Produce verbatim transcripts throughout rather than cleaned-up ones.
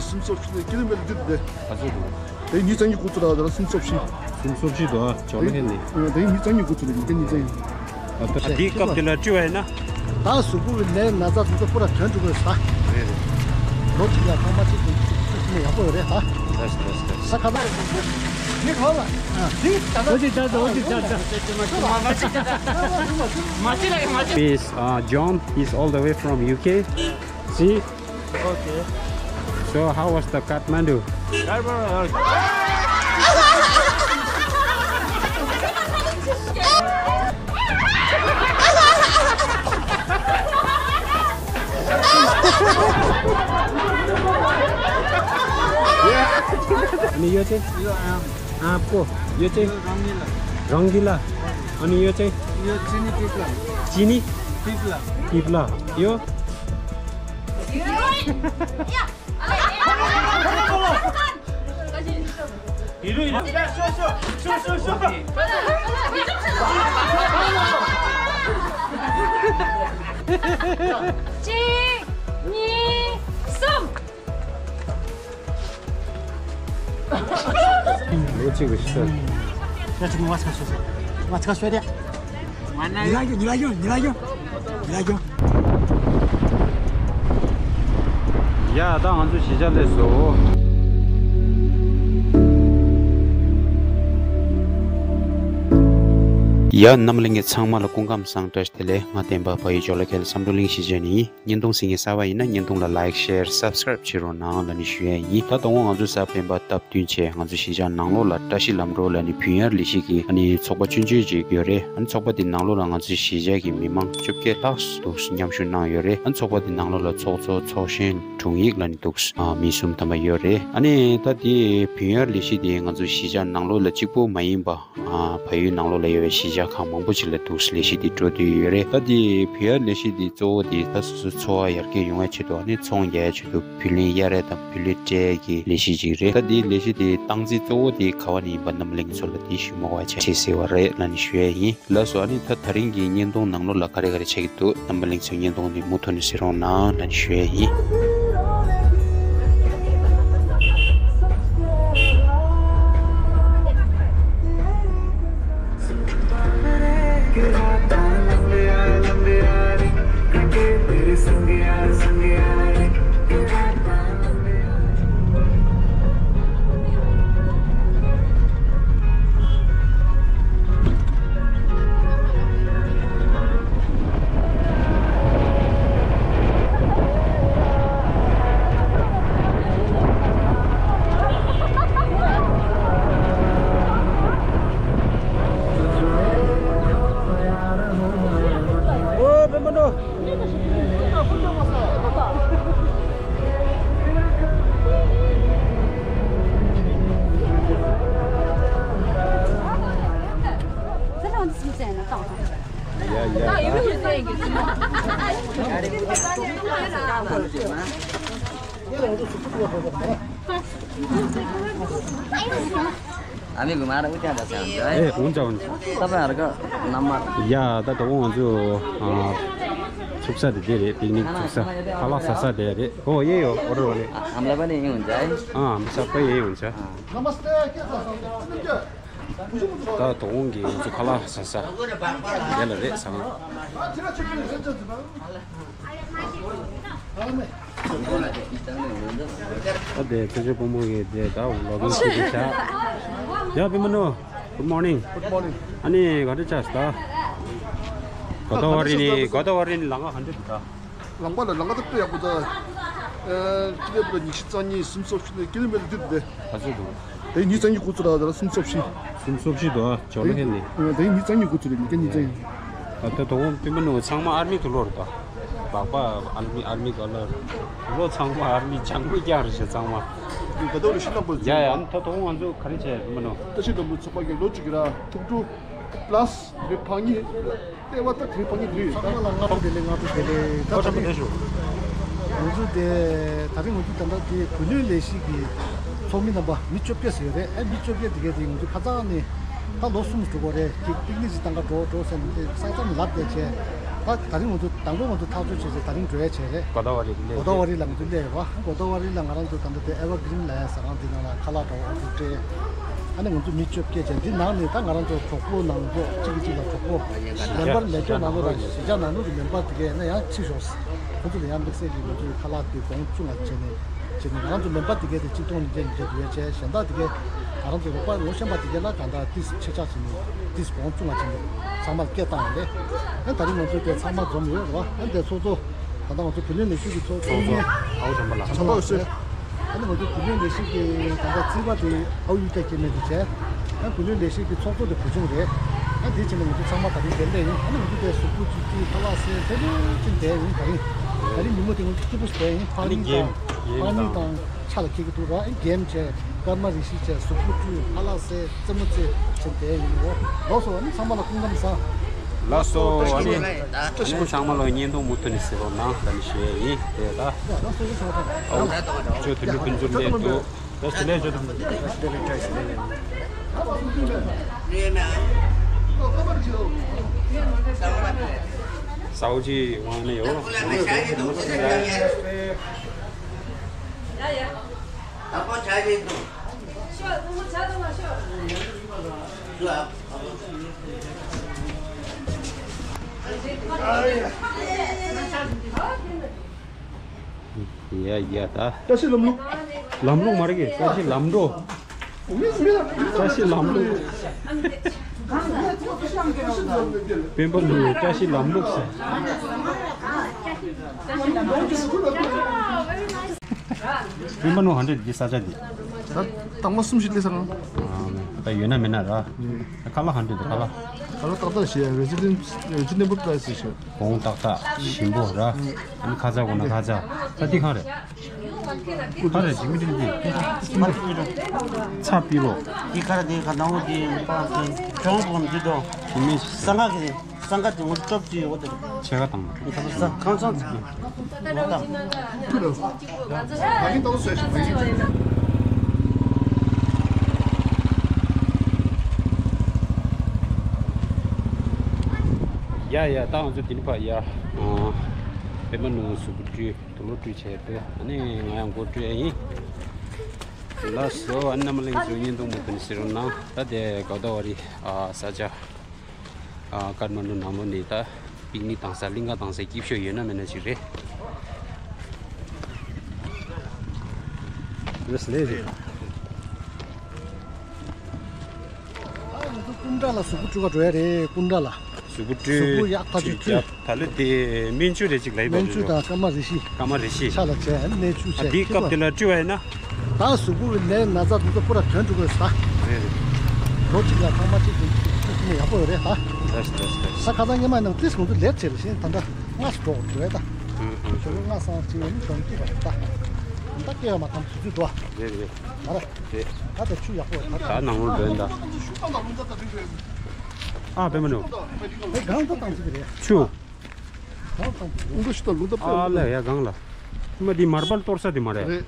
སུམ་ཅུ་སོ་བཞི་ནས་ཀི་ལོ་མི་ཊར་བདུན་དེ། ག་ཚོད་འདུག་དེ་ཉིས་རྩ་གཉིས་འགོ་ཚུགས་ལ་དེ་ལ་སུམ་ཅུ་སོ་བཞི། སུམ་ཅུ་སོ་བཞི་འདུག་ཨ། ཇོ་ལ་ཧེ་ནི། དེ་ཉིས་རྩ་གཉིས་འགོ་ཚུགས་ལ་ཉིས་རྩ་གཉིས་རྩ་གཉིས། ཨ། འདིའི་སྐབས་དེ་ལ་བཀྲུ་བ་ཡིན་ན། ད་གཟུགས་པོ་གི་ནད་ན་ཚ་དེ་ཚོ་པུ་ར་དོན་འགྲུབ་དགོས་ས། རེད་རེད། ལོ་གཅིག་ཡ་ཐང་མ་གཅིག་ཏུ་བཅུ་གསུམ་ཡག་པོ་ཡོད་རེད་ད། ལགས་སོ་ལགས་སོ་ལགས་སོ། ས་ཁ་ལག་རེད། མི་གང་ལ། འདི་ད་ལྟ། འོ་ཅི་ད་ད་འོ་ཅི་ད་ད། མ་ཅི་ལ་མ་ཅི། Is, uh, John is all the way from U K. See? Okay. So how was the Kathmandu? Kathmandu, uh, अनि यो चाहिँ? यो आँप। आँपको। यो चाहिँ? रङ्गिला। रङ्गिला। अनि यो चाहिँ? यो चिनी पिप्ला। चिनी? पिप्ला। पिप्ला। यो? གཅིག་གཉིས། གསུམ། ལོ་གཅིག་གི་ཕྱི་ཚོད། ཡ་ཅིག་མ་ཚ་ཤོད། མ་ཚ་ཤོད་དེ། ཉི་ལ་ཡོ། ཉི་ལ་ཡོ། ཉི་ལ་ཡོ། ཉི་ལ་ཡོ། ཡ་ད་ང་ཚོ་གཞིས་ཆགས་སླེབས་སོང་། ཡ་རྣམ་པ་ལྷན་རྒྱས་ཚང་མ་ལ་སྐུ་ཁམས་བཟང་། བཀྲ་ཤིས་བདེ་ལེགས། ང་བསྟན་པ་ཕ་ཡུལ་ཇོ་ལ་ཁེལ་བསམ་གྲུབ་གླིང་གཞིས་ཆགས་ནས་ཡིན། བརྙན་ཐུང་གཟིགས་མཁན་གསར་པ་ཡིན་ན་བརྙན་ཐུང་ལ་ལའིཀ་ཤེར་སབ་སི་ཀ་རེབ་བྱེད་རོགས་གནང་ལབ་ནས་ཞུ་ཡས་ཡིན། ད་དོ་དགོང་ང་ཚོ་གཟའ་སྤེན་པ་སྟབས་བསྟུན་བྱས་ང་ཚོ་གཞིས་ཆགས་ནང་ལོགས་ལ་བཀྲ་ཤིས་ལམ་གྲོ་ལབ་ནས་བོད་ཡར་ལས་གཞི་གི་ཨ་ནི་ཚོགས་པ་ཆུང་ཆུང་ཅིག་ཡོད་རེད། ཨ་ནི་ཚོགས་པ་དེ་ནང་ལོགས་ལ་ང་ཚོ་གཞིས་ཆགས་ཀྱི་མི་མང་བཅོ་བརྒྱད་ལྷག་འདུག་མཉམ་ཞུགས་གནང་ཡོད་རེད། ཨ་ནི་ཚོགས་པ་དེ་ནང་ལོགས་ལ་ཚོགས་གཙོ་ཚོགས་གཞོན་དྲུང་ཡིག་ལབ་ནས་འདུག་ཨ་མི་གསུམ་ཐམ་པ་ཡོད་རེད། ཨ་ནི་ད་དེ་བོད་ཡར་ལས་གཞི་དེ་ང་ཚོ་གཞིས་ཆགས་ནང་ལོགས་ལ་གཅིག་པོ་མ་ཡིན་པ། ཨ་བལ་ཡུལ་ནང་ལོགས་ལ་ཡོད་པའི་གཞིས་ཆགས་ཁག་མང་པོ་ཅིག་ལ་འདུག་ལས་གཞི་འདི་འགྲོ་བསྡད་ཡོད་རེད། ད་འདི་བོད་ཡར་ལས་གཞི་འདི་གཙོ་བོ་འདི་ད་སོ་སོའི་འཚོ་བ་ཡར་རྒྱས་ཡོང་བའི་ཆེད་དུ། ཨ་ནི་ཚོང་རྒྱག་ཡའི་ཆེད་དུ་བུ་ལོན་གཡར་ཡས་དང་བུ་ལོན་སྤྲད་ཡས་ཀྱི་ལས་གཞི་ཅིག་རེད། ད་འདིའི་ལས་གཞི་འདི་སྟངས་འཛིན་གཙོ་བོ་འདི་ག་བ་ནས་ཡིན་པ་རྣམ་པ་ལྷན་རྒྱས་ཚོ་ལ་འདི་ཞུ་མ་དགོས་པ་བྱས་བྲིས་ཟེར་བ་རེད་ལབ་ནས་ཞུ་ཡས་ཡིན། ལགས་སོ། ཨ་ནི་ད་ད་རིང་གི་བརྙན་ཐུང་ནང་ལོགས་ལ་ག་རེ་ག་རེ་ཆགས་ཀྱི་འདུག་རྣམ་པ་ལྷན་རྒྱས་ཚོས་བརྙན་ཐུང་འདི་མུ་མཐུད་ནས་གཟིགས་རོགས་གནང་ལབ་ནས་ཞུ་ཡས་ཡིན། हामी घुमाएर उता बस्छ हुन्छ है। ए हुन्छ हुन्छ। तपाईँहरूको नम्बर। या ད་དོ་དགོང་ང་ཚོ་ཨ་ཚུགས་ས་དེ་དེ་རེད། पिकनिक ཚུགས་ས་ཁ་ལག་ཟ་ས་དེ་རེད། हो यही हो, अर्डर हो नि। हामीलाई पनि यही हुन्छ है। अँ हामी सबै यही हुन्छ। नमस्ते, के छ? ད་དོ་དགོང་གི་ང་ཚོ་ཁ་ལག་ཟ་ས་དེ་ལ་རེད་ཟ་ང་། ད་དེ་ཚེ་ཆོས་ཕུན་ཚོགས་ཀྱི་དེ་ད་ལོག་ཨིན་ཞུ་གི་བྱ། ཡ་པི་མ་ནོ། Good morning. Good morning. ཨ་ནི་ག་འདྲ་ཆགས་སོང་ད། གོ་ད་བ་རི་ནི་གོ་ད་བ་རི་ནི་ལམ་ཁ་ག་འདྲ་འདུག་ད། ལམ་ཁ་ལ་ལམ་ཁ་ད་དཔེ་ཡག་པོ་ད། ཨ་ཀི་ལོ་མི་ཊར་ཉི་ཤུ་རྩ་གཉིས་སུམ་ཅུ་སོ་བཞི་ནས་ཀི་ལོ་མི་ཊར་བདུན་དེ། ག་ཚོད་འདུག་དེ་ཉིས་རྩ་གཉིས་འགོ་ཚུགས་ལ་ད་ལ་སུམ་ཅུ་སོ་བཞི། སུམ་ཅུ་སོ་བཞི་འདུག་ཨ། ཇོ་ལ་ཧེ་ནི། དེ་ཉིས་རྩ་གཉིས་འགོ་ཚུགས་རེད། ཉིས་རྩ་གཉིས་རྩ་གཉིས། ད་ལྟ་དོ་དགོང་པི་མ་ནུ་ཚང་མ་ཨར་མི་དུ་ལོར་དོ། སྦག་སྦག་ཨར་མི་ཨར་མི་ག་ལ། ལོ་ཚང་མ་ཨར་མི་ཇང་མི་རྒྱག་རེད་ཤག་ཚང་མ། ག་དོ་ལ་ཤི་ལམ་པོ། ཡ་ཡ་ཨ་ནི་ད་དོ་དགོང་ང་ཚོ་ག་རེ་བྱས་པི་མ་ནུ། ད་ཤི་ལམ་པོ་ཚོགས་པ་གི་ལོ་གཅིག་གི་ར་ཐུག་ཐུག་པ་ལ་སི་རི་ཕང་གཉིས། ལྟེ་བ་ད་དེ་ཕ་གི་དེ་རེད། ཚང་མ་ལ་སྔ་དྲོ་བདེ་ལེགས། སྔ་དྲོ་བདེ་ལེགས། ད་ད་རིང་ང་ཚོ་དེ་ད་རིང་ང་ཚོ་ད་ལྟ་དེ་བུ་ལོན་ལས་གཞི་གི་ཚོགས་མི་རྣམ་པ་མི་བཅོ་བརྒྱད་ཙམ་ཡོད་རེད། ཨ་མི་བཅོ་བརྒྱད་དེ་གས་དེ་ང་ཚོ་ཁ་སང་ནས་ད་ལོ་གསུམ་འགྲོ་གི་རེད། ཅིག་པིག་ནིག་ཅིག་བཏང་ག་འགྲོ་འགྲོ་ཟེར་ནས་དེ་ས་མཚམས་ལབ་བསྡད་བྱས། ད་ད་རིང་ང་ཚོ་དང་པོ་ང་ཚོ་ཐག་གཅོད་བྱས་ཚེ་ད་རིང་འགྲོ་ཡ་བྱས་རེད། གོ་ད་བ་རི་ལ་སླེབས། གོ་ད་བ་རི་ལ་ང་ཚོ་སླེབས་ཡོད་པ། གོ་ད་བ་རི་ལ་ང་རང་ཚོ་ད་ལྟ་དེ་ཨེ་ཝར་ཀི་རིན་ལབ་ཡ་ཟ་ཁང་དེ་ནང་ལ་ཁ་ལག་འདྲ་བོ་འདུག་སྤྲད། ཨ་ནི་ང་ཚོ་མི་བཅོ་བརྒྱད་བྱས། འདི་ནང་ནས་ད་ང་རང་ཚོ་གྲོགས་པོ་ནང་ཚོ་གཅིག་གིས་གཅིག་ལ་གྲོགས་པོ། ལེན་པར་མེ་སྒྱོགས་ནང་ལོགས་དང་གཞིས་ཆགས་ནང་ལོགས་ཀྱི་མེམ་བར་དེ་གས་ཡིན་ན་ཡང་ཕྱི་ཤོག་ཁོ་ཚོ་ལ་ཡང་དམིགས་བསལ་གྱི་ང་ཚོའི་ཁ་ལག་དེ་སྒོང་བཙུགས་ང་བྱས་ནས། བྱས་ནས་ང་རང་ཚོ་མེམ་བར་དེ་གས་དེ་གཅིག་སྟོང་ཉིས་བརྒྱ་ཉིས་བརྒྱ་དེ་བས་བྱས། གཞན་དག་དེ་གས་ང་རང་ཚོ་རོགས་པ་ངོ་ཤེས་པ་དེ་གས་ལ་གང་ལྟར་ཏིས་ཆེ་ཆག་བྱས་ནས་ཏིས་སྒོང་བཙུགས་ང་བྱས་ནས་ཚང་མར་སྐད་བཏང་ཡོད་རེད། ཨ་ད་རིང་ང་ཚོ་དེ་ཚང་མ་འཛོམས་ཡོད་རེད་བ། ཨ་འདི་ཚོགས་གཙོ་ད་ལྟ་ང་ཚོ་བུ་ལོན་ལས་ཞུགས་ཀྱི་ཚོགས་གཙོ་ཚོགས་གཙོ་ཨའུ་དམ་པ་ལགས། བྱམས་པ་ལགས་ཟེར། ཨ་ནི་ང་ཚོ་བུ་ལོན་ལས་ཞུགས་ཀྱི་ད་ལྟ་རྩིས་པ་དེ་ཨའུ་ཡུ་ཀྱ་སྐྱེ་དམན་དེ་བྱས། ཨ་བུ་ལོན་ལས་ཞུགས་ཀྱི་ཚོགས་གཙོ་དེ་བུ་ཆུང་རེད། ཨ་དེ་བྱས་ནས་ང་ཚོ་ཚང་མ་ད་རིང་དེ་འདྲ་ཡིན། ཨ་ནི་ང་ཚོ་དེ་གཟུགས་པོ་བཅུད་བཅུད་ཁ་ལག་ཟས་དེ་འདྲ་ཅིག་བསྡད་ཡིན། ད་རིང་ད་རིང་ཉིན་མོ་དེ་ང་ཚོ་སྐྱིད་པོ་བསྡད་ཡིན། ཕ་ཨ་ནི་ནི་གེམ་དང་གེམ་ཕ་ཨ་ནི་དང་། དང་ཆ་ལ་ཁེལ་གྱི་འདུག་ར། ཨེ་གེམ་བྱས། སྐར་མ་རེ་བཞི་བྱས། གཟུགས་པོ་བཅུད། ཁ་ལག་ཟས། རྩེད་མོ་རྩེ་བྱས་བསྡད་ཡིན་ནོ། ལགས་སོ། ཨ་ནི་ཚང་མ་ལ་སྐུ་ཁམས་བཟང་། ལགས་སོ། ཨ་ནི་ཨ་ནི་ཚང་མ་ལ་བརྙན་ཐུང་མུ་མཐུད་ནས་གཟིགས་རོགས་གནང་། ད་ནི་ཞུ་ཡས་ཡིན་དེ་ད། ཨོ་ཅོ་དུ་ལུ་ཀུན་འཛོམས་ལས་འདུག་ད་སུ་ལས་ཅོ་དུ། སའུ་ཅི་ཝང་ནས་ཡོད། ཡ་ཡ་ད། བཀྲ་ཤིས་ལམ་ལུགས། ལམ་ལུགས་མ་རེད་གི། བཀྲ་ཤིས་ལམ་འགྲོ། བཀྲ་ཤིས་ལམ་ལུགས། སྤེན་པ་ལུགས་བཀྲ་ཤིས་ལམ་ལུགས་ཟེར། སྤེན་པ་ལུགས་ཧ་འདྲེ་འདི་ས་ཆ་འདི། ད་དང་པོ་གསུམ་བཞི་སླེབས་ས་གང་། ད་ཡོད་ན་མེད་ན་ར། ཁ་ལག་ཧ་འདྲེ་འདི་ཁ་ལག་ཁ་ལག་ཏག་ཏག་བྱས། རེ་ཛི་ཌེན་རེ་ཛི་ནེ་བལ་པ་རའི་སི་བྱས། གོང་ཏག་ཏག་ཞིམ་པོ་ར། ཨ་ནི་ཁ་ཚ་དགོས་ན་ཁ་ཚ། ད་འདི་གང་རེད། གང་རེད། འཇིགས་མེད་འདི། ཚ་པི་རོ། འདི་ག་རེ་འདི་ག་ནང་འདི་པ་གྱོང་སྒོམ་འདི་དང་། ཞིམ་མེད། ས་ངག་གི་སང་ག་དེ་ངོ་སྟོབས་ཀྱི་འོ་དེ། ཕྱེད་ཀ་བཏང་། ཁང་ཚང་། ཡ་ཡ་ད་ང་ཚོ་དེ་ནི་ཕ་ཡ། པད་མ་ནོར་བུ་གཟུགས་པོ་བཀྲུས། དུག་ལོག་བཀྲུས་བྱས་འདུག་ཨ་ནི་ང་ཡང་མགོ་བཀྲུས་ཡ་ཡིན། ལགས་སོ། ཨ་ནི་རྣམ་པ་ལྷན་རྒྱས་ཚོ་བརྙན་ཐུང་མུ་མཐུད་ནས་གཟིགས་རོགས་གནང་། ད་དེ་གོ་ད་བ་རི་ས་ཆ། ཨ་ཀ་ཐ་མན་ཌུ་ནང་ལོགས་ནས་ད་པིག་ནིག་བཏང་ས་གླིང་ག་བཏང་སའི་སྐྱིད་ཤོས་ཡོད་ན་མེད་ན་ཅིག་རེད། རེད་ལེ་རེད། ཨ་ང་ཚོ་ཀུན་དགའ་ལ་གཟུགས་པོ་བཀྲུ་ག་འགྲོ་ཡ་རེད། ཀུན་དགའ་ལ། གཟུགས་པོ་བཀྲུས། གཟུགས་པོ་ཡག་ཐག་ཆོད་བཀྲུས། ད་ལོ་དེ་སྨན་ཆུ་རེ་ཅིག་ལ་ཡིན་པ། སྨན་ཆུ་དང་སྐར་མ་རེ་བཞི། སྐར་མ་རེ་བཞི། ཆ་ལ་བྱས་ནས་བཅུ་བྱས། ཨ་དེའི་སྐབས་དེ་ལ་བཀྲུས་པ་ཡིན་ན། ད་གཟུགས་པོ་གི་ནད་ན་ཚ་དེ་ཚོ་པུ་ར་དོན་འགྲོ་དགོས་ས། རེད་རེད། ལོ་གཅིག་ལ་ཐེངས་མ་གཅིག་དེ་བཀྲུས་ནས་ཡག་པོ་ཡོད་རེད་ད། རེད་རེད་རེད། ད་ཁ་སང་སྔོན་མ་ཡིན་ན་ཏིས་ང་ཚོ་ལེབ་བྱས་རེད་ཤིང་ད་ལྟ་སྔ་ཞིག་འགྲོ་དགོས་རེད་ད། ཨུ་ཨུ། ཞོགས་པ་སྔ་སང་གཅིག་ཡིན་ན་གྱོང་སྐྱིད་པ་རེད་ད། ད་སྐྱེ་བ་མ་ཐམས་དུས་ཚོད་འགྲོ་བ། རེད་རེད། མ་རེད། རེད། ད་ལྟ་ཆུ་ཡག་པོ་རེད་ད། ད་ནང་ལོགས་འགྲོ་ཡིན་ད། ཨ་པད་མ་ནོར། ཨེ་གང་ད་བཏང་ཅིག་རེད། ཆུ། གང་བཏང་ཅིག་རེད། ཨུ་འདུ་ཤི་ད་ལུང་ད་པད། ཨ་ལ་ཡ་གང་ལ། མ་འདི་མར་བལ་གཏོར་ས་དེ་མ་རེད། རེད།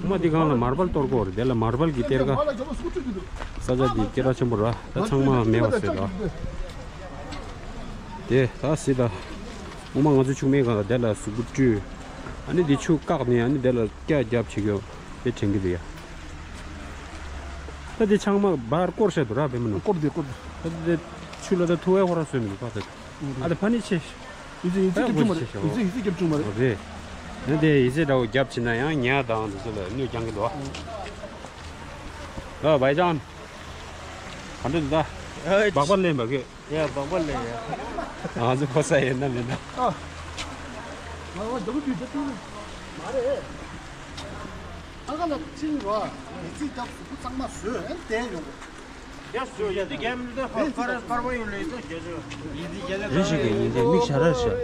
མ་འདི་གང་ལ་མར་བལ་གཏོར་གོ་རེད། དེ་ལ་མར་བལ་གྱི་གཏེར་ཁ། ས་ཆ་འདི་སྐད་གྲགས་ཆེན་པོ་ར། ད་ཚང་མ་མེད་པ་ཟེར་ལ། དེ་ད་སི་ད། ངོ་མ་ང་ཚོ་ཆུང་མའི་སྒང་ལ་དེ་ལ་གཟུགས་པོ་བཀྲུས། ཨ་ནི་འདི་ཆུ་བཀག་ནས་ཨ་ནི་དེ་ལ་སྐྱ་རྒྱབ་བྱེད་ཀྱི་ཡོད། དེ་དྲན་གྱི་འདུག་ཡ། ད་དེ་ཆང་མ་བར་བསྐོར་བཞག་འདུག་ར་བེ་མ་ནུ། བསྐོར་དེ་བསྐོར་དེ། ད་དེ་ཆུ་ལ་ད་ཐུ་བའི་ཧོ་ར་སོན་མི་འདུག་པ་ད། ཨ་ད་ཕ་ནི་ཆེ། ཡི་ཙི་ཡི་ཙི་རྒྱབ་ཆུང་མ་རེད། ཡི་ཙི་ཡི་ཙི་རྒྱབ་ཆུང་མ་རེད། རེད། ད་དེ་ཡི་ཙི་འདྲ་བོ་རྒྱབ་ཕྱིན་ན་ཡང་ཉ་དང་དེ་ཚོ་ལ་གནོད་རྐྱང་གི་འདུག་ཨ། ཨ་བའི་ཅང་། ག་འདྲ་འདུག་ད། སྦག་སྦག་ལེན་པ་གི། ཡ་སྦག་སྦག་ལེན་ཡ། ང་ཚོ་ཕོ་ས་ཡིན་ན་མིན་ན། ཨ། ང་ང་འདི་གུ་དུས་ཚོད་ཐུང་མ་རེད། ཨ་ཁ་ལ་ཕྱིན་རོགས། ཡི་ཙི་རྒྱབ་གཟུགས་པོ་གཙང་མ་བཟོས་ཨ་ནི་བསྡད་ཡོང་། ཡ་བཟོས་ཡ་འདི་རྒྱབ་མི་འདུག་ཕར་ཕར་ཕར་བ་ཡོད་ལེ་ཡི་ཙི་རྒྱབ་བཟོས། ཡི་ཙི་རྒྱབ་ལ་རེ་ཞིག་གི་ཡིན་ཏེ་མིག་ཞར་ར་ཞར།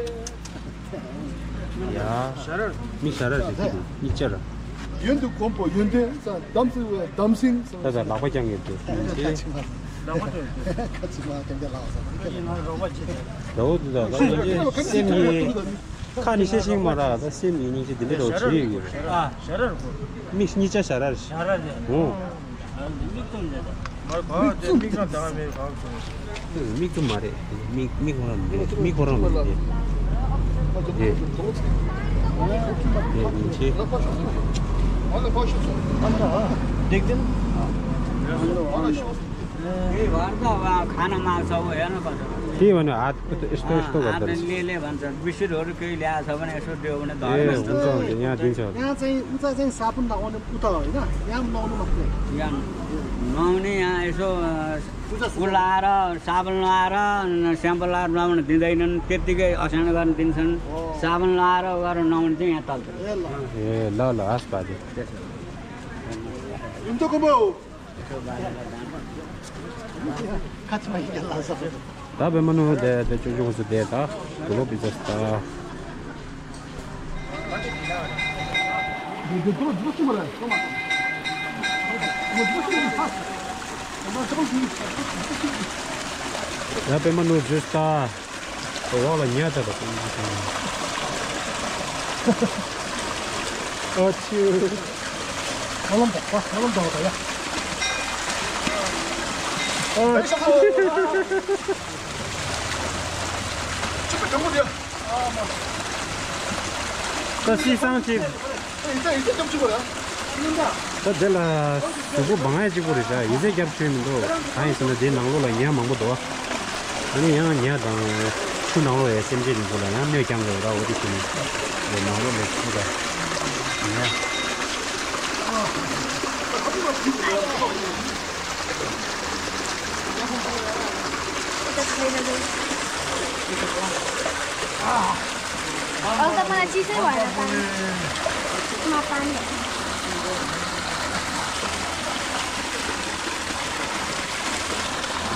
ཡ། ཞར་ར། མིག་ཞར་ར་ཞར་གི་མིག་ཅར་ར། ཡོན་ཏུ་གོམས་པོ་ཡོན་ཏན་ས་དམ་སྲི་བའི་དམ་སྲིང་ས། ད་ད་ལག་པ་རྐྱང་གི་འདུག་ཁ་ཅིག་མ་ཁ་ཅིག་མ་ཀན་ཏེ་ལག་ས། ད་འོ་དུ་ད་ད་ཡོན་ཏན་སེམས་ཡིན། ཁ་ནི་ཤེས་ཤིང་མ་ར་ད་སེམས་ཡིན་སྙིང་རྗེ་འདི་འདྲ་རོ་བྱེད་ཡོད་རེད། ཨ་ཞར་ར་གོ། མིག་གཉིས་ཆ་ཞར་ར་རེད། ཞར་ར་རེད། འོ། ཨ་མིག་བཙུམ་ནས་ད། མ་ག་དེ་མིག་ནང་ད་མེད་གང་བྱུང་། མིག་ཏུ་མ་རེད། མིག་མིག་ཁོ་རང་མི་རེད། མིག་ཁོ་རང་མི་རེད། དེ་དེ་ཡིན་ཆེ། देखते हैं। ये वार्ता हुआ, खाना मार सब है ना, बस। ठीक है ना, हाथ पे तो इस तो, इस तो करते हैं। ले ले भन्छ, बिस्कुटहरू केही ल्याएको छ भने यसो दियो भने ए, धर्म हुन्छ, हुन्छ, यहाँ दिन्छ। यहाँ चाहिँ उता चाहिँ साबुन लगाउने उता होइन, यहाँ नुहाउनु मात्रै। यहाँ नुहाउने, यहाँ यसो, अ, पूजा उ लाएर, साबुन लाएर, सेम्पो लाएर नुहाउन दिँदैनन्, त्यत्तिकै असाना गर्न दिन्छन्। हो। साबुन लाएर उ गरेर नुहाउने चाहिँ यहाँ चल्छ। ए ल। ए, ल, ल, हस् बाजे। हुन्छ, कमो। ད་པད་མ་ནུ་དེ་དེ་ཅོ་ཅོ་ཁོ་ཚོ་དེ་ད་དུ་ལོ་པི་ཙ་ད། ད་པད་མ་ནུ་ཇུས་ད། འོག་ལ་ཉལ་ད་ད། ཨ་ཆུ། ཨ་ལམ་ད། ཨ་ལམ་ད་ད་ཡ། ཨ་ཆུ། ད་སི་སང་ཆེ། ད་དེ་ལ་གཟུགས་པོ་བང་ཡ་གཅིག་པོ་རེད་ཤག་ཡི་ཙི་རྒྱབ་ཆོད་མི་འདུག་གང་ཡིན་ཟེར་ན་དེའི་ནང་ལོགས་ལ་ཉ་མང་པོ་འདུག་ཨ་ནི་ཡང་ཉ་དང་ཆུ་ནང་ལོགས་ཡ་སེམས་ཅན་འདི་ཚོ་ལ་ཡང་གནོད་རྐྱང་གི་ར། འོ་དེ་བྱས་ནས་དེ་ནང་ལོགས་ལ་ཆུ་དང་ཉ། अर्को मलाई चिसै भएर पानी। मा पानी।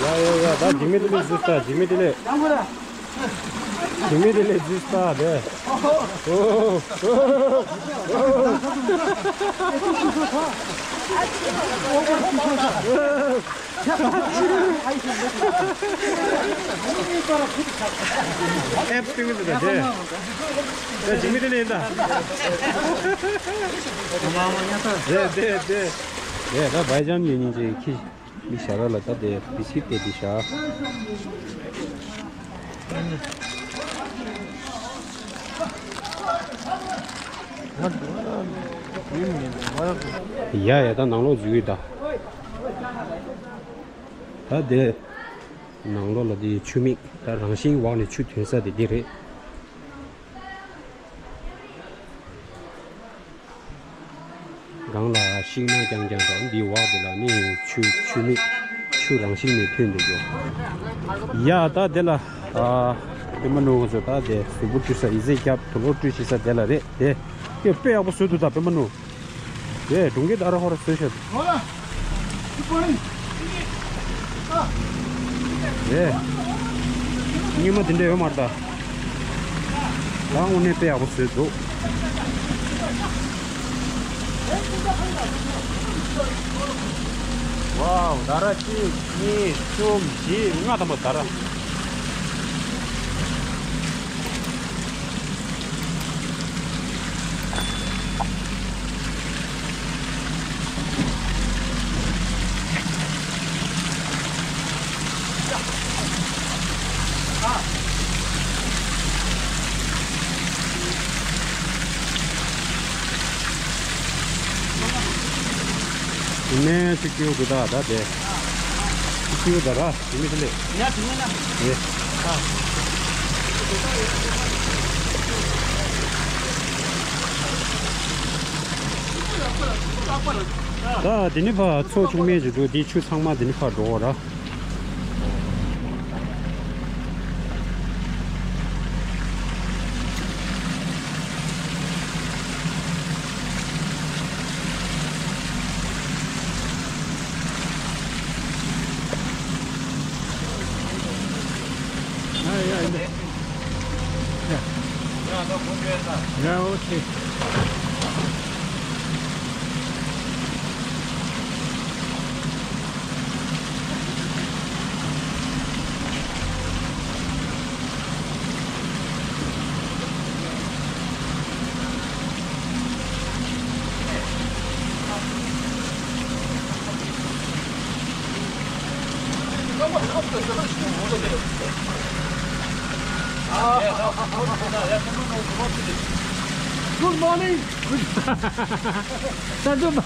ཡ་ཡ་ཡ། ད་ཇི་མི་དེ་ལས་ཟུར་ལྟ། ཇི་མི་དེ་ལས། ཇི་མི་དེ་ལས་ཟུར་ལྟ་དེ། ཨོ། ཨོ། ཨོ། ཨེབ་སྟེང་དུ་ད་དེ། ད་ཇི་མི་དེ་ལས་ཡིན་ད། དེ་དེ་དེ། དེ་ད་བའི་ཇམ་ཡོད་ཉིན་ཅིག་ཁྱི་མི་ཞར་ལ་ད་དེ་བི་སི་དེ་དེ་ཤ། ཡ་ཡ། ད་ནང་ལོགས་འཛུལ་ཡོད་ད། ད་དེ། ནང་ལོགས་ལ་དེ་ཆུ་མིག་ད་རང་བཞིན་འོག་ནས་ཆུ་ཐོན་ས་དེ་འདི་རེད། སྒང་ལ་ཤིང་ནགས་རྐྱང་རྐྱང་དང་འདིའི་འོག་དེ་ལ་ནི་ཆུ་ཆུ་མིག་ཆུ་རང་བཞིན་ནས་ཐོན་འདུག་ཡོ། ཡ་ད་དེ་ལ་ཨ་པད་མ་ནུ་ཁོ་ཚོ་ད་དེ་གཟུགས་པོ་བཀྲུ་ས་ཡི་ཙི་རྒྱབ་དུ་ལོག་བཀྲུ་ཤེས་ས་དེ་ལ་རེད་དེ། དེ་དཔེ་ཡག་པོ་བཟོས་འདུག་ད་པད་མ་ནུ། དེ་སྒྲུང་གི་ད་ར་ཧོ་ར་བཟོས་ཤག་ཧོ་ར། དེ། སྙེ་མ་དེ་འདྲ་ཡོད་མ་རེད་ད། ད་དངོས་གནས་དཔེ་ཡག་པོ་བཟོས་འདུག་ཝའོ། ད་ར་གཅིག་གཉིས་གསུམ་བཞི་ལྔ་ཐམ་པ་ད་ར། དེ་ནས་ཆུ་སྐྱེའུ་དེ་དག་ད་དེ། ཆུ་སྐྱེའུ་ད་ར་དེ་མི་དེ་ལས། ཡ་དེ་ནས་ན། ཡེ། ཨ། ད་དེ་ནི་ཕ་མཚོ་ཆུང་མེད་ཅིག་འདུག་དེའི་ཆུ་ཚང་མ་དེ་ནི་ཕར་འགྲོ་བ་ར། ཡ་ཡ་ཡ། ཡ་ཡ་ཨོ་ཁེ། Good morning. ད་དུ་བ་བ།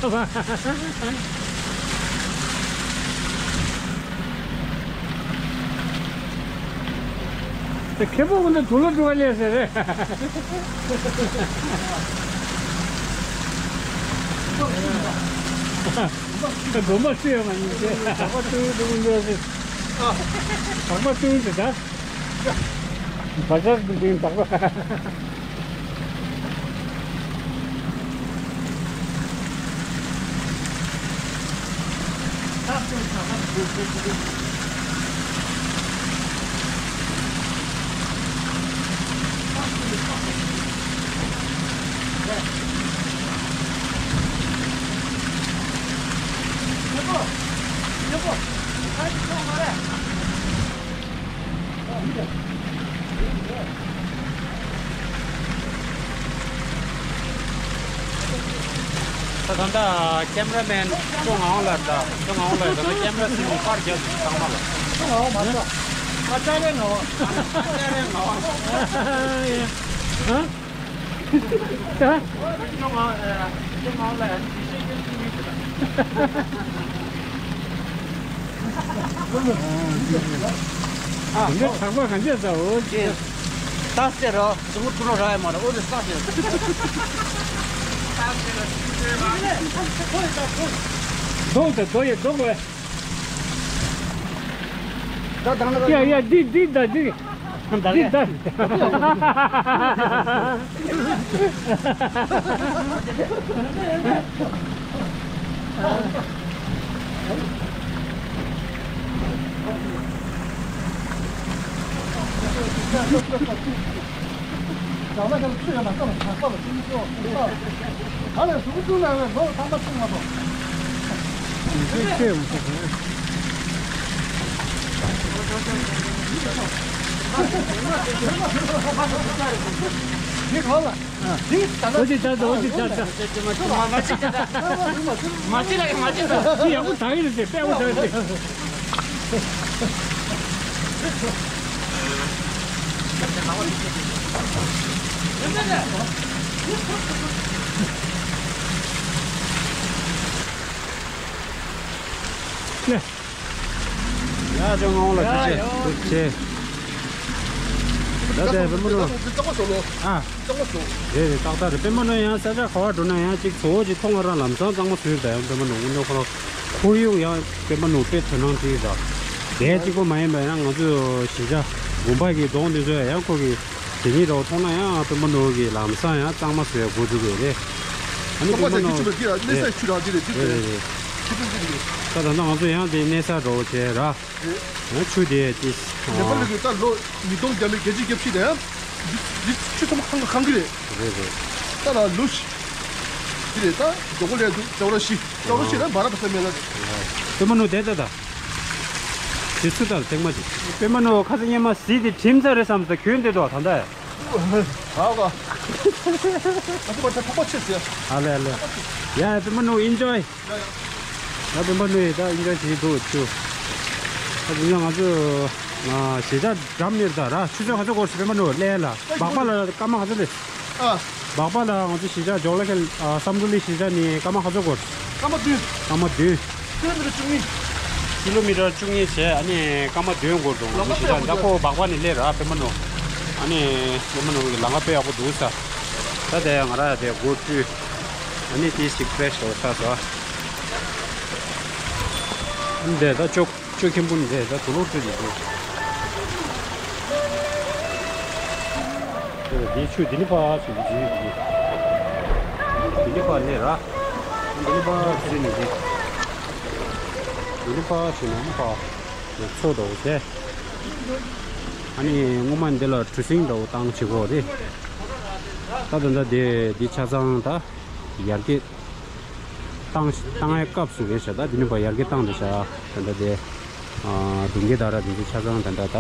དེ་ཁེ་པོ་ཀུན་ཏུ་དུ་ལོ་དུ་བ་ལས་ཟེར་རེད། དགོན་པ་བཙུགས་ཡོད་མ་ཡིན་ཏེ། དག་པ་བཙུགས་འདུག་འདུག་ཟེར། དག་པ་བཙུགས་འདུག་ད། བ་ཇར་བིལ་ཌིང་དག་པ། ད་ད་ད་ཀེམ་ར་མེན་ཅོ་ངའོ་ལ་ད་ཅོ་ངའོ་ལ་ད་ཀེམ་ར་སིན་པར་རྒྱབ་ཚང་མ་ལ། ཅོ་ངའོ་མ་ཚོ། ཨ་ཅ་རེ་ངའོ། ཨ་ཅ་རེ་ངའོ། ད། ཅོ་ངའོ་ལ་ཅོ་ངའོ་ལ་ཡ་ཅི་ཤེས་ཀྱི་ཅི་མི་ཅི་ད། ཨ་འདི་གྲགས་པ་གང་ཅི་ཟ་འོ་ཅི། ད་ཟེར་རོ། ཟུག་ཐུ་རོ་ར་ཡ་མ་ར་འོ་ཟེར་ས་ཟེར། ཟློག་ཟེར་ཟློག་ཡེ་ཟློག་ལེ། ད་དང་ལ་ཡ་ཡ་འདི་འདི་ད་འདི་འདི་ད། འོ་ཅི་ད་འོ་ཅི་ད་ད། མ་ཅི་ད་མ་ཅི་ད། ཅི་ཡག་པོ་ད་ཡིན་ཟེར་དཔེ་པོ་ད་ཡིན་ཟེར། ཡ་ཅོ་ངའོ་ལ་ཐུགས་རྗེ་ཆེ། ཐུགས་རྗེ་ཆེ། ད་དེ་བེམ་པོ་ནོ། ཨ། རེད་རེད་ཏག་ཏག་རེད། བེམ་པོ་ནོ་ཡང་ས་ཆ་ག་བ་འགྲོ་ན་ཡང་ཅིག་བཟོ་བོ་ཅིག་མཐོང་ང་རང་ལམ་སང་གཙང་མ་བཟོས་ད་ཡང་བེམ་པོ་ནོ་དངོས་གནས་ཁོ་རང་ཁོར་ཡུག་ཡང་བེམ་པོ་ནོ་དཔེ་དོ་སྣང་བྱེད་ད། དེ་གཅིག་པོ་མ་ཡིན་པ་ཡང་ང་ཚོ་གཞིས་ཆགས་དགོན་པ་གི་གདོང་དེ་ཚོ་ཡང་ཁོ་གི་དེ་ཉིད་རོ་མཐོང་ན་ཡང་བེམ་པོ་ནོ་གི་ལམ་སང་ཡང་གཙང་མ་བཟོས་འགོ་འཛུགས་ཡོད་རེད། ཨ་ནི་བེམ་པོ་ནོ་གནས་ས་ཆུ་ར་དེ་རེད་དེ་རེད་རེད། ད་ད་ང་ཚོ་ཡང་དེ་གནས་ས་རོ་བྱས་ར། རེད། ཡང་ཆུ་དེ་དེ། ནེ་པ་ལི་གི་ད་ལོ་ཉིས་སྟོང་བརྒྱ་མེད་བརྒྱད་ཅུ་གྱ་བཞི་དེ་ཡང་འདི་འདི་ཆུ་ཚང་མ་ཁང་གི་ཁང་གི་རེད། རེད་རེད། ད་ལ་ལུ་ཤི་འདི་རེད། ད་རྡོ་སྒོ་ལས་འདུག་ཇོ་ར་ཤི་ཇོ་ར་ཤི་ན་འབར་བ་ས་མེད་ལ། པེ་མ་ནུ་དེ་ད་ད་དེ་ཚུ་ད་ལ་ཐེངས་མ་ཅིག་པེ་མ་ནུ་ཁ་ས་སྙེ་མ་ཟི་དེ་གྲིམ་ཚ་རེད་བསམ་ས་གྱོན་དེ་དོ་ད་ད། ཨ་བ། ཨ་ཙི་བ་ད་ཐོག་པ་ཆེ་ཟེར། ཨ་ལེ་ཨ་ལེ། ཡ་པེ་མ་ནུ་ཨིན་ཇོའི། ད་བེམ་པོ་ནོ་ཡི་ད་ཨིན་ཇོའི་བྱེད་འདུག་ཆུ། ད་དེ་ང་ཚོ་གཞིས་ཆགས་འགྲམ་ནས་ད་ར་ཆུ་ཚོད་ག་ཚོད་འགོར་སི་པེ་མ་ནོ་ལས་ལ་སྦག་པ་ལ་སྐར་མ་ག་ཚོད་ལས། ཨ། སྦག་པ་ལ་ང་ཚོ་གཞིས་ཆགས་ཇོག་ལ་ཁེལ་ཨ་སམ་གུ་ལི་གཞིས་ཆགས་ནས་སྐར་མ་ག་ཚོད་འགོར། སྐར་མ་བདུན། སྐར་མ་བདུན། ཀི་ལོ་མི་ཊར་བཅུ་གཉིས། ཀི་ལོ་མི་ཊར་བཅུ་གཉིས་བྱས་ཨ་ནི་སྐར་མ་བདུན་འགོར་འདུག་ང་ཚོ་གཞིས་ཆགས་ད་ཁོ་སྦག་པ་ནས་སླེབས་ར་པེ་མ་ནོ། ཨ་ནི་པེ་མ་ནོ་གི་ལམ་ཁ་དཔེ་ཡག་པོ་འདུག་ས། ད་དེ་ང་ར་དེ་སྒོ་བཀྲུས། ཨ་ནི་དེ་ཞིག་ཕེ་རེ་ཤི་ཡོད་ས་སོ། འདི་ད་ཅོ་ཅོ་ཁེམ་པོ་འདི་ད་དུ་ལོག་ཅོ་འདི་འདི། འདི་ཆུ་འདི་ནི་ཕ་ཆུ་འདི་འདི་འདི། འདི་ནི་ཕ་ནི་ར། འདི་ནི་ཕ་ཆུ་ནི་འདི། འདི་ནི་ཕ་ཆུ་ནི་ཕ། འདི་ཚོ་དོ་ཟེ། ཨ་ནི་སྔོན་མ་འདི་ལ་གྲུ་གཟིངས་འདྲ་བོ་བཏང་བྱེད་དགོས་རེད། ད་ད་ད་འདི་འདི་ཆ་ཚང་ད་ཡར་རྒྱས། བཏང་བཏང་ཡའི་སྐབས་སུ་རེད་ཤག་ད་འདི་ནི་བ་ཡར་རྒྱས་བཏང་རེད་ཤག་ད་ལྟ་དེ་ཨ་སྒྲུང་གི་ད་ར་འདི་ཚོ་ཆ་ཚང་ད་ལྟ་ད་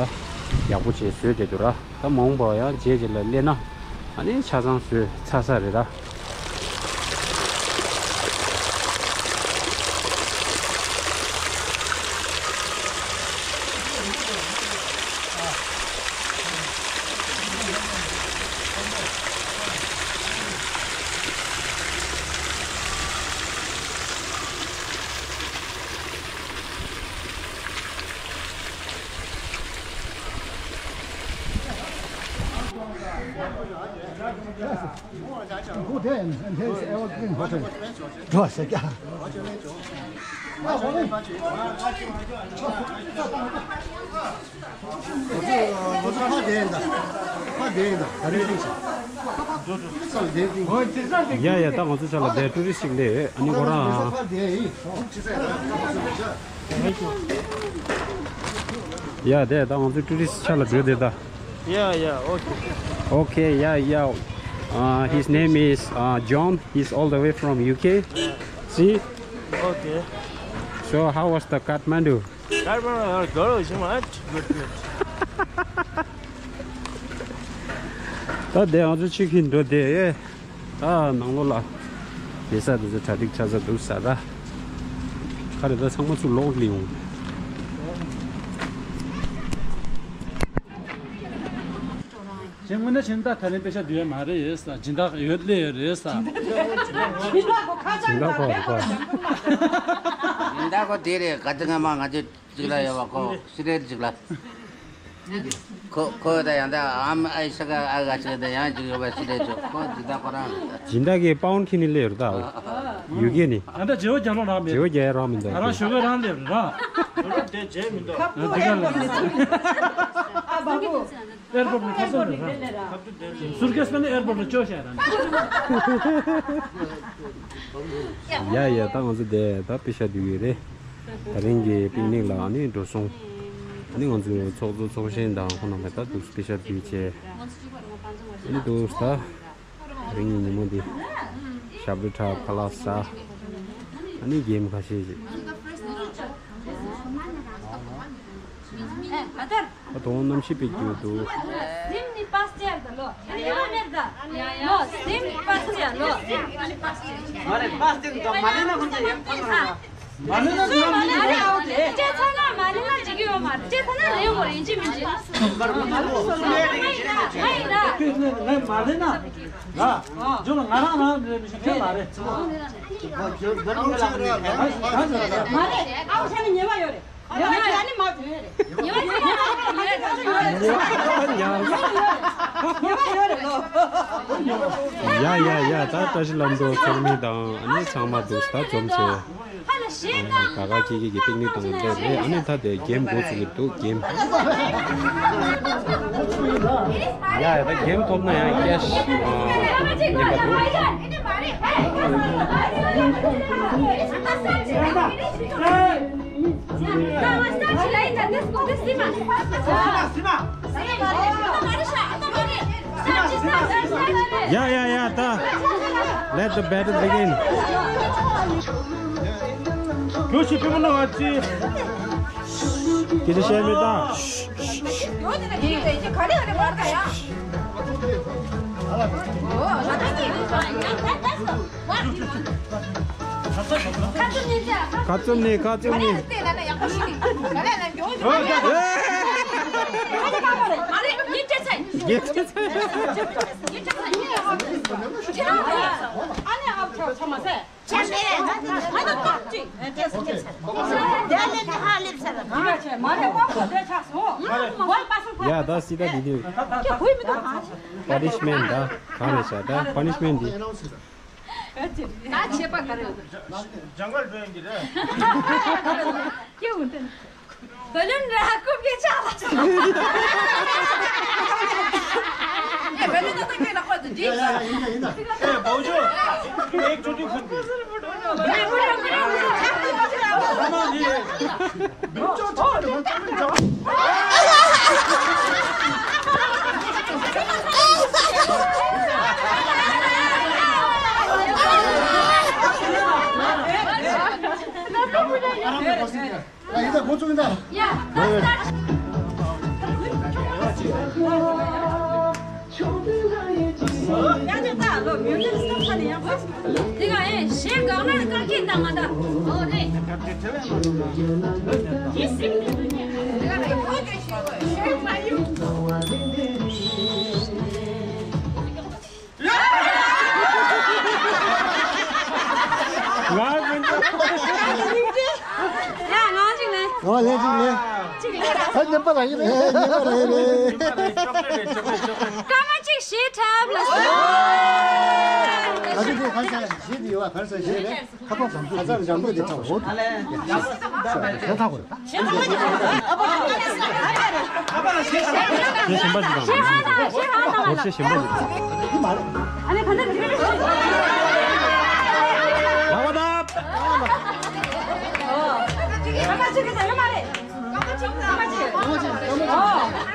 ཡག་པོ་བྱས་བཟོས་བསྡད་འདུག་ར། ད་མ་འོངས་པ་ཡང་རྗེས་རྗེས་ལ་སླེབས་ན་ཨ་ནི་ཆ་ཚང་བཟོས་ཚར་ས་རེད་ར། Go there and, and there's Evergreen Hotel. Go, sit down. ཡ་ཡ། ད་ང་ཚོ་ཆ་ལ་དེ་ཊུ་རི་སི་ཅིག་སླེབས་ཡོད། ཨ་ནི་ཁོ་རང་། ཡ་དེ་ད་ང་ཚོ་ཊུ་རི་སི་ཆ་ལ་འགྲོ་དེ་ད། Yeah, yeah, okay. Okay, yeah, yeah. Uh, his name is uh, John. He's all the way from U K. See? Okay. So how was the Kathmandu? Kathmandu, uh, good, good, good. ད་དེ་ང་ཚོ་ཆུ་ཁྱིམ་འགྲོ་དེ། ད་ནང་ལོགས་ལ་བསྡད་ས་དེ་ཚོ་གྲ་སྒྲིག་ཆགས་ས་འདུག་ས་ར། ག་རེ་ད་ཚང་མ་ཚུར་ལོག་སླེབས་ཡོང་། ཅེས་དངོས་གནས་བྱས་ན་ད་ད་རིང་པེ་ཤ་བསྡུ་ཡ་མ་རེད་ཡོད་ས། སྦྱིན་བདག་ཡོད་ལེ་ཡོད་རེད་ས། སྦྱིན་བདག་ཁོ་ཁ་ཆག་སྦྱིན་བདག་ཁོ་རེད་ཁོ། སྦྱིན་བདག་ཁོ་དེ་རེད། ག་ཚོད་སྔ་མ་ང་ཚོ་གཅིག་ལ་ཡོད་པ་ཁོ་སི་རེད་གཅིག་ལ། ཁོ་ཁོ་ད་ཡང་ད་ཨམ་ཨའི་ས་ག་ཨ་ག་ཅིག་ད་ཡང་གཅིག་ཡོད་པ་སི་རེད་ཅོ་ཁོ་སྦྱིན་བདག་ཁོ་རང་རེད་ད། སྦྱིན་བདག་གིས་པའུན་ཁྱེར་ནས་སླེབས་ཡོད་རེད་ད། ཡུ་གེ་ནས། ང་ད་བརྗེ་བོ་རྒྱག་ལོང་རང་མེད། བརྗེ་བོ་རྒྱག་ཡ་རང་མི་འདུག་ང་རང་ཞོགས་པ་རང་སླེབས་རེད་ར། ཞོགས་པ་དེ་བརྗེད་མི་འདུག་ཁ་པོ་ཨེར་པོར་ཊི་ནས་ཨ་བ་བུ། ཨེར་པོར་ཊི་ནས་ཁ་སང་རེད་ར། སུར་ཀེས་པ་ནི་ཨེར་པོར་ཊི་ལ་བཅོལ་བཞག་ར། ཡ་ཡ། ད་ང་ཚོ་དེ་ད་པེ་ཤ་བསྡུ་གི་རེད། ད་རིང་གི་པིག་ནིག་ལ་ཨ་ནི་འགྲོ་སོང་། ཨ་ནི་ང་ཚོའི་ཚོགས་གཙོ་ཚོགས་གཞོན་དང་ཁོང་རྣམ་པས་ད་འདུག་པེ་ཤ་བསྡུས་བྱས། ཨ་ནི་འདུག་ད་རིང་གི་ཉིན་མོ་འདི་ཞབས་བྲོ་འཁྲབ་ཁ་ལག་ཟ། ཨ་ནི་གེམ་ཁ་ཤས་ཤིག་ཨ་དོ་གནམ་གཤིས་དཔེ་སྐྱིད་འདུག་སིམ་ནི་པ་སི་ཅར་ད་ལོ། ཨ་ནི་ཡ་མེར་ད། ལོ་སིམ་ནི་པ་སི་ཅར་ལོ། མ་རེད། པ་སི་ཅར་ད་མ་ལེ་ན་ཁོང་ཚོ་ཡེམ་ཐང་ན། མ་ལེ་ན་ཁོང་ཚོ་ཡེམ་ཐང་ན། ཅེ་ཚོ་ན་མ་ལེ་ན་ཅིག་ཡོད་མ་རེད། ཅེ་ཚོ་ན་རེ་ཡོང་གོ་རེ་ཡིན་ཅི་མིན་ཅི། ང་མ་ལེ་ན། ང་ཇོ་ལ་ང་རང་རང་རེ་མི་ཤེས་མཁན་མ་རེད། མ་རེད། ཨ་བོ་ཆ་ནི་ཉེས་པ་ཡོད་རེད། ཡ་ཡ་ཡ། ད་བཀྲ་ཤིས་ལྷ་མོ་ཚོགས་མི་དང་ཨ་ནི་ཚང་མ་འདུག་ད་འཛོམས་བྱས། ག་ག་གི་གི་གི་པིག་ནིག་དང་འདྲ་རེད། ཨ་ནི་ད་དེ་གེམ་འགོ་ཚུགས་ཀྱི་འདུག་གེམ། ཡ་ཡ། ད་གེམ་ཐོབ་ན་ཡང་ཀེཤ་ཉེན་པ་འདུག Yeah, yeah, yeah, da. Let the battle begin. ཁྱོད་ཤི་པི་མ་ནོ་ཨ་ཙི། ཁྱེད་ཤི་མི་ད། ཁ་བཙུམ་ནས། ཁ་བཙུམ་ནས། ཡ་ད་སི་ད་འདི་འདི། པ་ནི་ཤི་མེན་ཊི་ད། ག་རེ་ཤ་ད་པ་ནི་ཤི་མེན་ཊི་འདི། ད་ཆད་པ་ག་རེ་ཡོད། ཇང་གལ་འགྲོ་ཡིན་གྱི་རེད། སྐྱེ་བོ་འདི་ནི། བུ་ལོན་ར་རྐུབ་ཀྱི་ཆག་ལ་སོང་། ཨེ་བུ་ལོན་ད་ད་སྐད་ལ་ཁོ་ཚོ་འདི། ཡ་ཡ་ཡིན་ད་ཡིན་ད། ཨེ་བོ་ཇོ། ཨེ་ཆུ་ཏི་ཁུན་གི། ཨ་ཡིན་ད། འགོ་བཙུགས་ཡིན་ད། ཡ། དེ་ག་ཨེ་གཞས་གང་ན་གང་སྐད་བཏང་ང་ད། ཨོ་རེད། ཡིན་སྲིད་མི་འདུག་ཉེ། དེ་ག་ཨེ་ཨོ་ཀེ་ཞེས་གོ་ཞེས་མ་ཡིན། ང་མི་འདུག་ཡ་ང་གཅིག་ལེན། ང་ལེན་གཅིག་ལེན། གཅིག་ལེན། ཨ་ཉན་པ་རང་ཡིན་རེད། ཨེ་ཉན་པ་རང་ཡིན་རེད། ཀ་མ་ ཞེས་འཁྲབ་ལ། ད་ཅི་དེ་གར་ས་ཞེས་དེ་ཡོད་བ། གར་ས་ཞེས་རེད། ཁ་པར་བཟང་པོ་ཁ་ཚར་འཇམ་པོ་དེ་འཁྲབ་འོ། ཞེས་ཐག་གོ། ཞེས་གཞན་པ་ཞིག་དང་། ཞེས་ཧ་དང་། ཞེས་ཧ་དང་། ཞེས་གཞན་པ་ཞིག་དང་། ཨ་ནི་ག་འདྲ་རེད། ལག་པ་བརྡབ།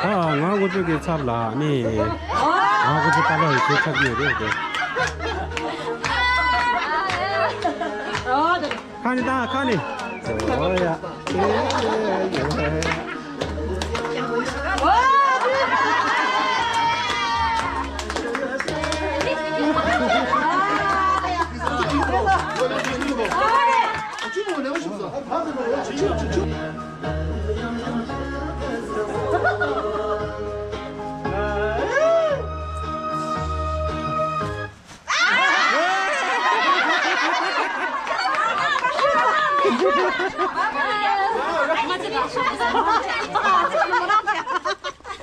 ཨ་ང་ཀུ་ཅོ་གི་ཚབ་ལ་ནི། ང་ཀུ་ཅོ་ཏ་ལ་ཡི་ཁྱེད་ཚབ་ཡོད་རེད་དེ། ཁ་ནི་ད་ཁ་ནི། ཨོ་ཡ།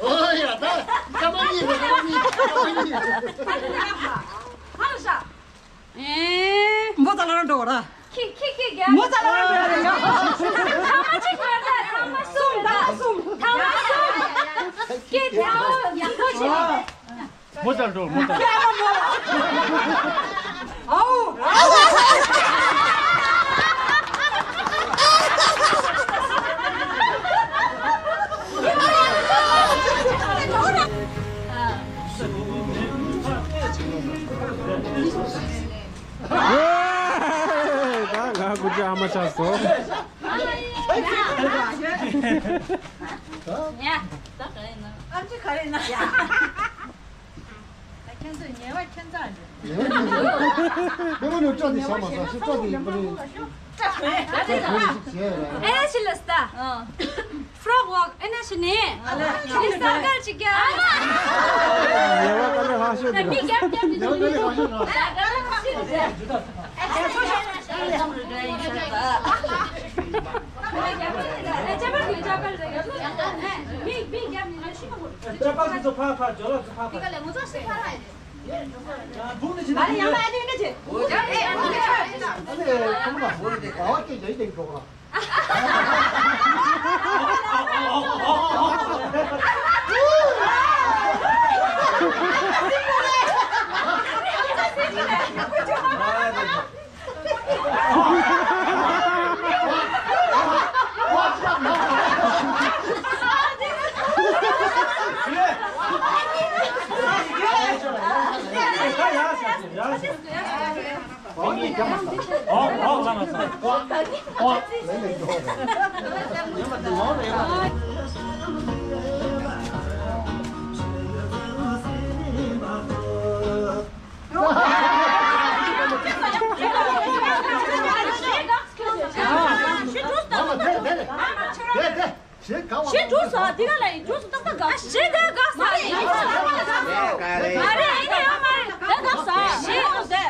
ཨོ་ཡ་ད་ཀ་མ་ཉི་ཀ་མ་ཉི་ཀ་མ་ཉི། ཨེ། མོ་ཙ་ལ་ར་འགྲོ་ར། ཁྱི་ཁྱི་ཁྱི་རྒྱ། མོ་ཙ་ལ་ར་འགྲོ་ར་ཡ། ཐང་མ་གཅིག་མ་རེད། ཐང་མ་གསུམ་རེད། ཐང་མ་གསུམ། ཐང་མ་གསུམ། ཁྱི་ཐང་ཡག་པོ་བྱེད། མོ་ཙ་ལ་འགྲོ་མོ་ཙ་ལ། ཁྱི་ཨ་མ་མོ་ལ། ཨའུ། ད་ང་ཀུ་ཅོ་ཨ་མ་ཆགས་སོང་། ཡ། ད་ག་རེ་ན། ཨམ་ཆི་ག་རེ་ན། ཡ། ད་ཁྱེད་ཚོས་ཉེས་པ་ཁྱེད་ཚོ་རེད། ཉེས་པ་ཁྱེད་ཚོ་རེད། ཁྱེད་ཚོ་ནས་སྐྲ་དེ་བཞག་མ་ཟ་ཞིག་སྐྲ་དེ་ཡིན་པ་རེད། ཨེ་ཤི་ལ་སྟ། ཕྲོག་ཝོག་ཨེ་ན་ཤི་ནི། ཨ་ལ། ཨེ་ས་གར་ཅི་ག་ཉེས་པ་དཀའ་ལས་ཁག་ཤོས་དེ་རེད། མི་རྒྱབ་རྒྱབ་ནི། ཉེས་པ་དཀའ་ལས་ཁག་ཤོས་རེད། ཨ་ག་ར་ཁག་ཤོས་རེད། ཨ་ཁག་ཤོས་རེད། ཨ་ཅ་པར་ནི་ཅ་པར་རེད། མི་མི་རྒྱབ་ནི་ན་ཤི་མ་གོ། ཅ་པར་ཚོ་ཕ་ཕ་ཇོ་ལ་ཚོ་ཕ་ཕ། དེ་ག་ལས་ངོ་ཚ་ཤི་ཕ་ར་ཡ། ཨ་ལེ་ཡང་ན་ཨ་ཅེ་ཨ་ཅེ། ཨ་ལེ་ཁོང་ལ་ཧོ་དེ་ག་བ་སྐད་རྒྱག་ཡིན་འགྲོ་ག། ཞེ་དྲུག་སོ། དེ་ག་ལ་ཡིན། དྲུག་སོ་ཏག་ཏག་ག་ཞེ་དྲུག་ག་ས་ཡིན། མ་རེད། ཨེ་ནི་ཡོད་མ་རེད། དེ་ག་ས་ཞེ་དྲུག་དེ།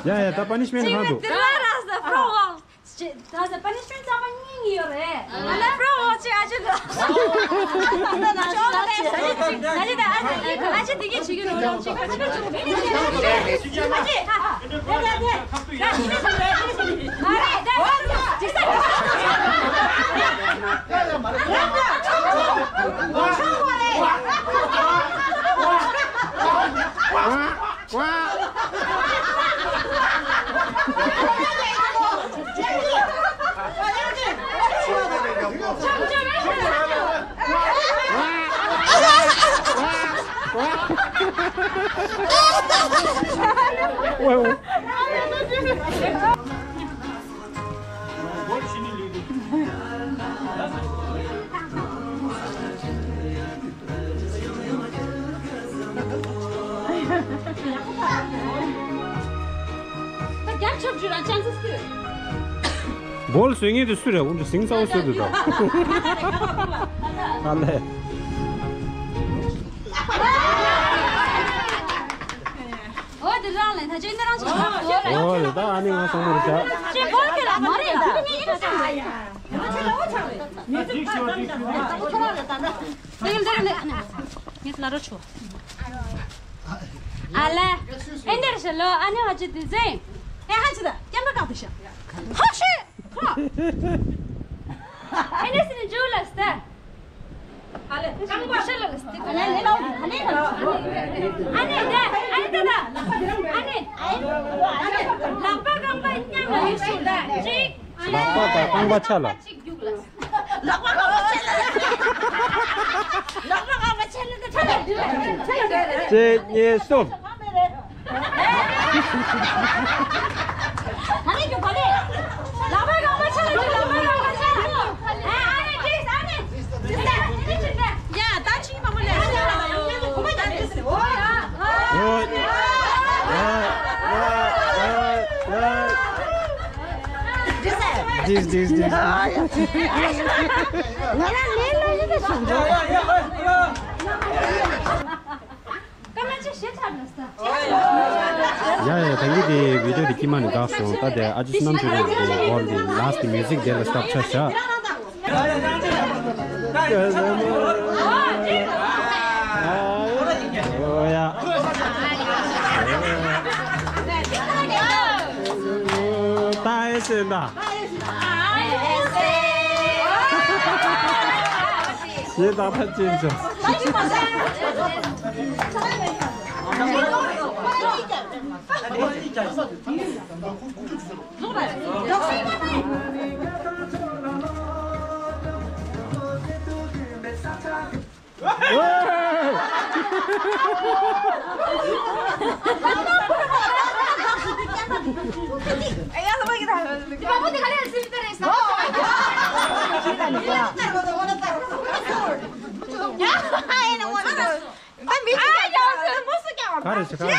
ཡ་ཡ་ད་པ་ནི་ཤི་མེན་ཊི་ཧང་འདུག་དེ་ལ་ར་ས་ཕྲོ་ཝོག་ད་ས་པ་ནི་ཤི་མེན་ཊི་ཚང་མ་གཉིས་གཉིས་ཡོད་རེད། ཨ་ལ་ཕྲོ་ཝོག་ཅེ་ཨ་ཅེ་ལ། ཨ་ཅེ་ད་ཨ་ཅེ་ཨ་ཅེ་དེ་གས་བྱེད་ཀྱི་རོགས་རོགས་ཅེ། བོལ་བཟོས་ངེས་དུ་སུ་རེད། འུ་ཚོ་ཟིང་ཚ་བོ་བཟོས་འདུག་ད། ཨ་ལས། འོ་དེ་རང་ལས་ད་ཅི་འདི་རང་ཅི་ཆགས་སོ་རེད། འོ་རེད་ད། ཨ་ནི་ང་སོང་མ་རེད་ཤག་ཅི་བོལ་གི་ལ་མ་རེད་ད། ངས་ལ་རོ་ཆོ། ཨ་ལ། ཨེ་འདྲ་ཞིག་ལོ། ཨ་ནི་ཧ་ཅི་དེ་ཟེ། ཨེ་ཧ་ཅི་ད་སྐྱེམ་པ་བཀག་དེ་ཤ། ཧ་ཤི། ཧ། ཨེ་ནི་སི་ནི་ཇུ་ལ་སྟེ། ཨ་ལེ། རྐང་པ་ཤ་ལ་སྟེ། ཨ་ལེ་ལེ་ལོ། ཨ་ནི་ད། ཨ་ནི་ད། ཨ་ནི་ད། ཨ་ནི། ལག་པ་རྐང་པ་མཉམ་ལ་ཡོད་ཤོག་ད། གཅིག་ལག་པ་དང་རྐང་པ་ཆ་ལ། གཅིག་རྒྱུགས་ལ། ལག་པ་རྐང་པ་ཆ་ལ། ལག་པ་རྐང་པ་ཆ་ལ། གཅིག་གཉིས་གསུམ། ཨ་ནི་རྒྱུགས་ག་ལེ། ལག་པ་རྐང་པ་ཆ་ལ། རྒྱུགས། ལག་པ་རྐང་པ་ཆ་ལ། རྒྱུགས། ཨ་ནི་ཏིས། ཨ་ནི། ཡ་ད་ཅིག་མ་མོ་ལེ། This, this, this. ང་རང་ལས་སླ་ཞིག་ཏུ་སོང་། ཡ་ཡ། ད་གིན་དེ་བི་ཌིའོ་དེ་དཀྱིལ་མ་ནས་འགག་སོང་། ད་དེ་ཨ་ཇུ་བསོད་ནམས་ཆོས་སྒྲོན་གྱི་ཨོལ་དེ་ལཱསི་ཊི་མིའུ་ཟིག་དེ་ལ་སྟབས་ཆ་བཞག་ག་རེ་བྱེད་ག་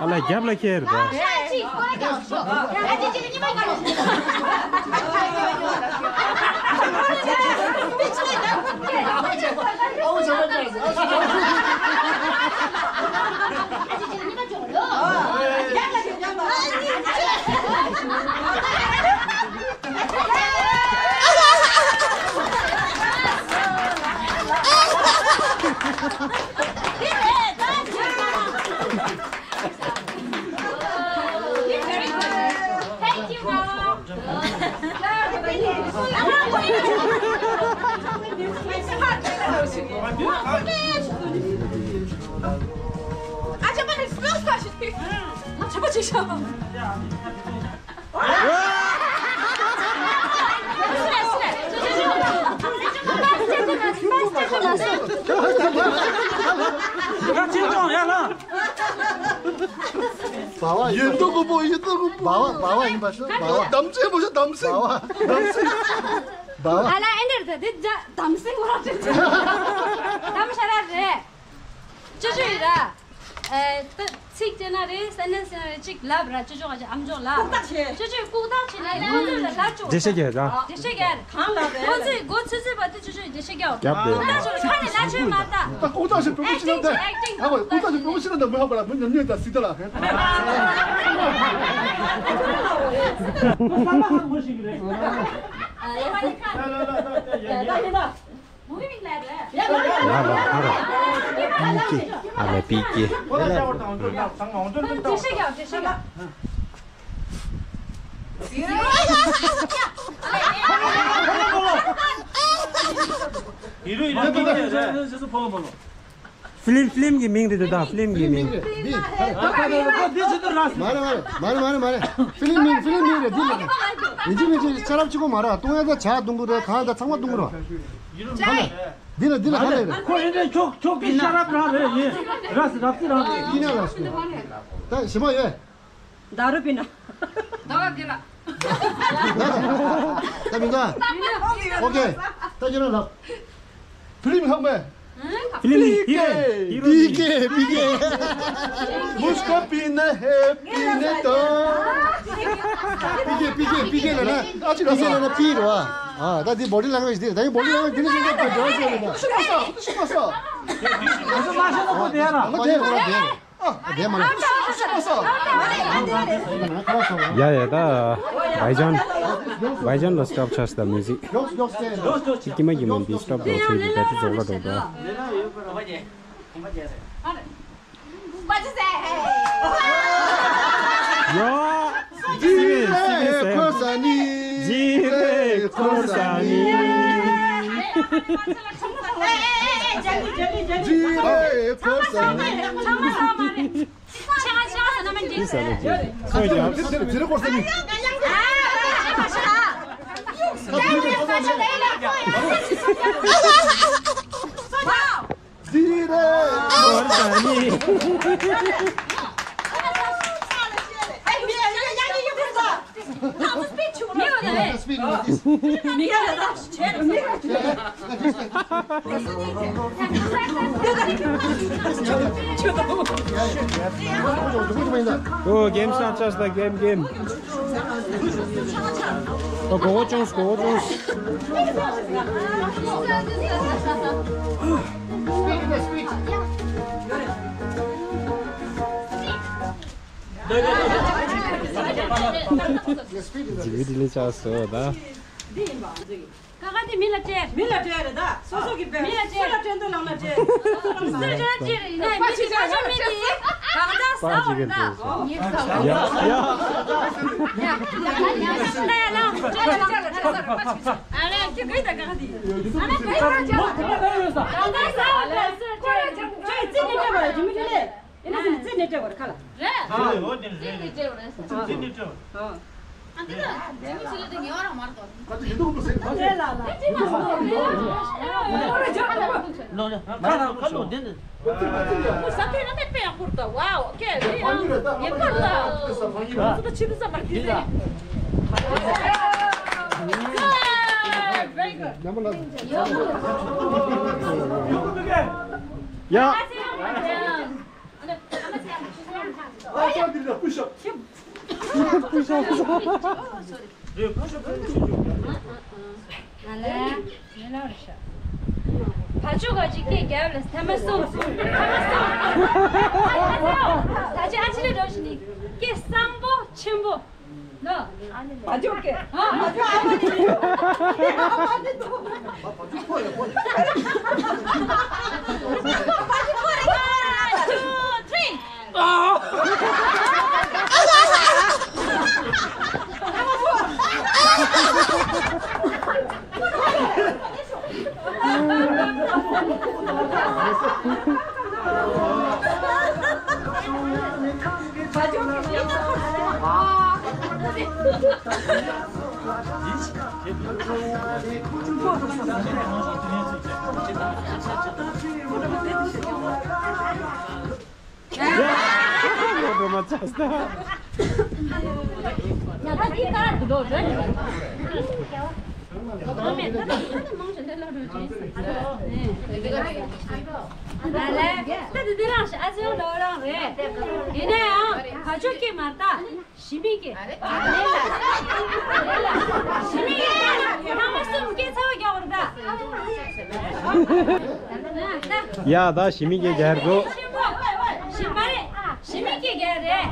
ཨ་ལ་རྒྱབ་ལ་ཁྱེར་དོ། ཡིན་མདོག་ཁ་པོ། ཡིན་མདོག་ཁ་པོ། སྦ་བ། སྦ་བ་ཡིན་པ་ཤོད། སྦ་བ། དམ་ཚིག་པོ་ཤོད། དམ་ཚིག། སྦ་བ། དམ་ཚིག། སྦ་བ། ཨ་ལ་ཨེ་འདྲ་ད་དེ་ད་དམ་ཚིག་བ་དེ། དམ་ཤ་ར་རེད། ཅོ་ཅོ་ཡིན་ར། ཨེ། ད་ཚིག་བཅད་ན་རེད། སེན་ཊེན་སི་ན་རེད། གཅིག་ལབ་ར། ཅོ་ཅོ་ག་ཅིག་ཨམ་ཅོག་ལ། ལྐུགས་རྟགས་བྱེད། ཅོ་ཅོ་ལྐུགས་རྟགས་བྱེད་ནས་ཁོང་ཚོ་ལ་ལབ་ཅོ། འགྲེལ་བཤད་རྒྱག་ར། འགྲེལ་བཤད་རྒྱག་གང་ལབ་རེད། ཁོང་ཚོས་མགོ་ཚོས་ཚོས་བར་དུ་ཅོ་ཅོ་འགྲེལ་བཤད་རྒྱག་རྒྱབ་དེ། ལྐུགས་རྟགས་ཅོ་ཁ་ནས་ལབ་ཅོ་མ་ལྟ། ད་ལྐུགས་རྟགས་ཤིག་པུ་པུ་ཤི་ན་ད། ཨེག་ཊིང་། ཨེག་ཊིང་། ད་ལྐུགས་རྟགས་ཤིག་པུ་པུ་ཤི་ན་ད་མི་ཧ་པ་ལ་མི་ཉམས་ཉེས་ད་སྲིད་ད་ལ། ཨ་ཡ། ད་ཡིན་ད། ལ་ལ་ཨ་ར། པི་ཀེ། ཨ་ལ་པི་ཀེ། ཕི་ལིམ། ཕི་ལིམ་གྱི་མིང་རེད་དེ། ད་ཕི་ལིམ་གྱི་མིང་། མ་རེད་མ་རེད་མ་རེད་མ་རེད། ཕི་ལིམ་མིང་། ཕི་ལིམ་མིང་རེད་འདི་ལ། ཡིན་གཅིག་མིན་གཅིག་ཤ་རབ་གཅིག་པོ་མ་རེད། གཏོང་ཡ་ད་ཇ་བཏུང་གི་རེད། གང་ཡ་ད་ཚང་མ་བཏུང་གི་རེད། ག་ལ། འདི་ལ་འདི་ལ་ག་ལ་རེད། ཁོ་ཡིན་ནའི་ཁྱོད་ཁྱོད་ཀྱི་ཤ་རབ་རང་རེད། ཡིན་ར་སི་རབ་སི་རང་རེད། ཡིན་ན་ལ་སུ། ད་ཞི་མ་ཡོད། ད་རུ་པི་ན། ད་ག་གི་ལ། ད་མི་འདུག་ཨ། ཨོ་ཀེ། ད་ཁྱོད་རང་ལབ། ཕི་ལིམ་ཧམ་པས། ཕི་ལིམ་ཧི་རོ། ཧི་རོ། པི་ཀེ། པི་ཀེ། མུཤ་ཀ་པི་ན་ཧེ་པི་ན་ཏོ། པི་ཀེ། པི་ཀེ། པི་ཀེ་ལབ་ན། ཨ་ཅི་ལ་སོ། པི་ཀེ་ལབ་ན་པི་རེད་བ། ཨ། ད་འདི་body language འདི་རེད། ད་འདི་body language འདི་ནི་ཤིན་ཏུ་འགྲོ་ཤེས་རེད་ད། ཤི་མ་སོ། ཤི་མ་སོ། ང་ཚོ་མ་ཤི་ན་ཁོ་བསྡད་ཡ་ར། ང་བསྡད་ཡ་ར། ཡ་ཡ། ད་བའི་ཇན། བའི་ཇན་ལ་སི་ཊོབ་ཆགས་སོང་། མིའུ་ཟིག་ཅིག་ཀྱི་མ་གི་མ་འདི་སི་ཊོབ་ཆགས་སོང་། ཁྱེད་ཀྱི་ཁྱེད་ཀྱི་བེ་ཊི་རི་རྫོགས་ལ་འགྲོ་འགྲོ། ཡ། ཇི་རེད། ཇི་རེད། ཁོ་ས་ནི། ཇི་རེད། ཁོ་ས་ནི། ཇི་རེད། ཁོ་ས་ནི། ཁོ་ས་ནི། ཟི་རེད། ཁོ་ས་ནི། ཨོ། གེམ་སི་ཊར་ཊི་ཆགས་ད། གེམ་གེམ། ཨོ། གོ་བོ་ཅུང་སི། གོ་བོ་ཅུང་སི། ཇི་བི་ཌི་ལི་ཆགས་སོང་ད། ཀ་ཁ་དེ་མི་ལ་སྤྲད། མི་ལ་སྤྲད་རེད་ད། སོ་སོ་གི་དཔེ། མི་ལ་སྤྲད། སུ་ལ་སྤྲད་འདོད་ལངས་ན་སྤྲད། སུ་ལ་སྤྲད་ན་སྤྲད་རེད། ཡིན་ན་མི་དེ་ཁ་ཤས་མི་དེ་གང་ལྟར་ཟ་བར་ད། ཡ་ཡ། ཡ་ཡ་ལ་སྤྲད་ལ་སྤྲད་ལ་སྤྲད་ལ་སྤྲད་ལ། ཨ་ལས་ཁྱོད་ག་ཡི་ད་ག་ག་དེ། ཨ་ལས་ག་ཡི་ད་ག་ག་དེ། གང་ལྟར་ཟ་བར་ད་སྤྲད་ལ་སྤྲད་ལ། ཁྱོད་རྩིས་ནས་སྤྲད་པ་རེད། ཇི་མི་དེ་ལས། ཨེ་ན་ཟིན་རྩིས་ནས་སྤྲད་པར་ཁ་ལ། རེད། ཨ། རྩིས་ནས་སྤྲད་པར། རྩིས་ནས་སྤྲད་པར། ཨ། ཨ་འདི་ལ་འདི་མི་ཚེ་ལ་དེ་ཉེ་བ་རང་མ་རེད་དོ། ཨ་འདི་ལ་ལ། ལོ་ལོ་ཁ་ལ་ཁ་ལོ་དེ་འདི། ས་ཐོན་ན་དེ་དཔེ་ཡག་པོ་རེད་ད། ཝའོ། ཨོ་ཁེ། དེ་ཡང་ཡག་པོ་རེད་ད། ང་ཚོ་ད་ཕྱི་དུས་ཙམ་པར་དེ་རེད། Very good. ཡ། ཨ་ཅག་འདི་ལ་པུ་ཤ་པུ་ཤ། ང་ལ་མི་ལ་རེ་ཤ། བ་ཕྱུགས་ག་ཅིག་སྐད་རྒྱབ་ལ་ཐ་མ་སུ། ཐ་མ་སུ། ད་ཅི་ཨ་ཅི་ལ་འགྲོ་ཞིག་ནི་སྐད་གསང་པོ་ཆེན་པོ། ནོ། བ་ཕྱུགས་སྐད། ཨ། བ་ཕྱུགས་ཨ་མ་ནི་འདུག་ཞི་མི་གིས། ཞི་མི་གིས་ཐ་མ་གསུམ་སྐད་ཚ་བོ་རྒྱག་པར་གདའ། ཡ་ད་ཞི་མི་གིས་རྒྱག་དགོས། ཞི་མ་རེད། ཞི་མི་གིས་རྒྱག་རེད།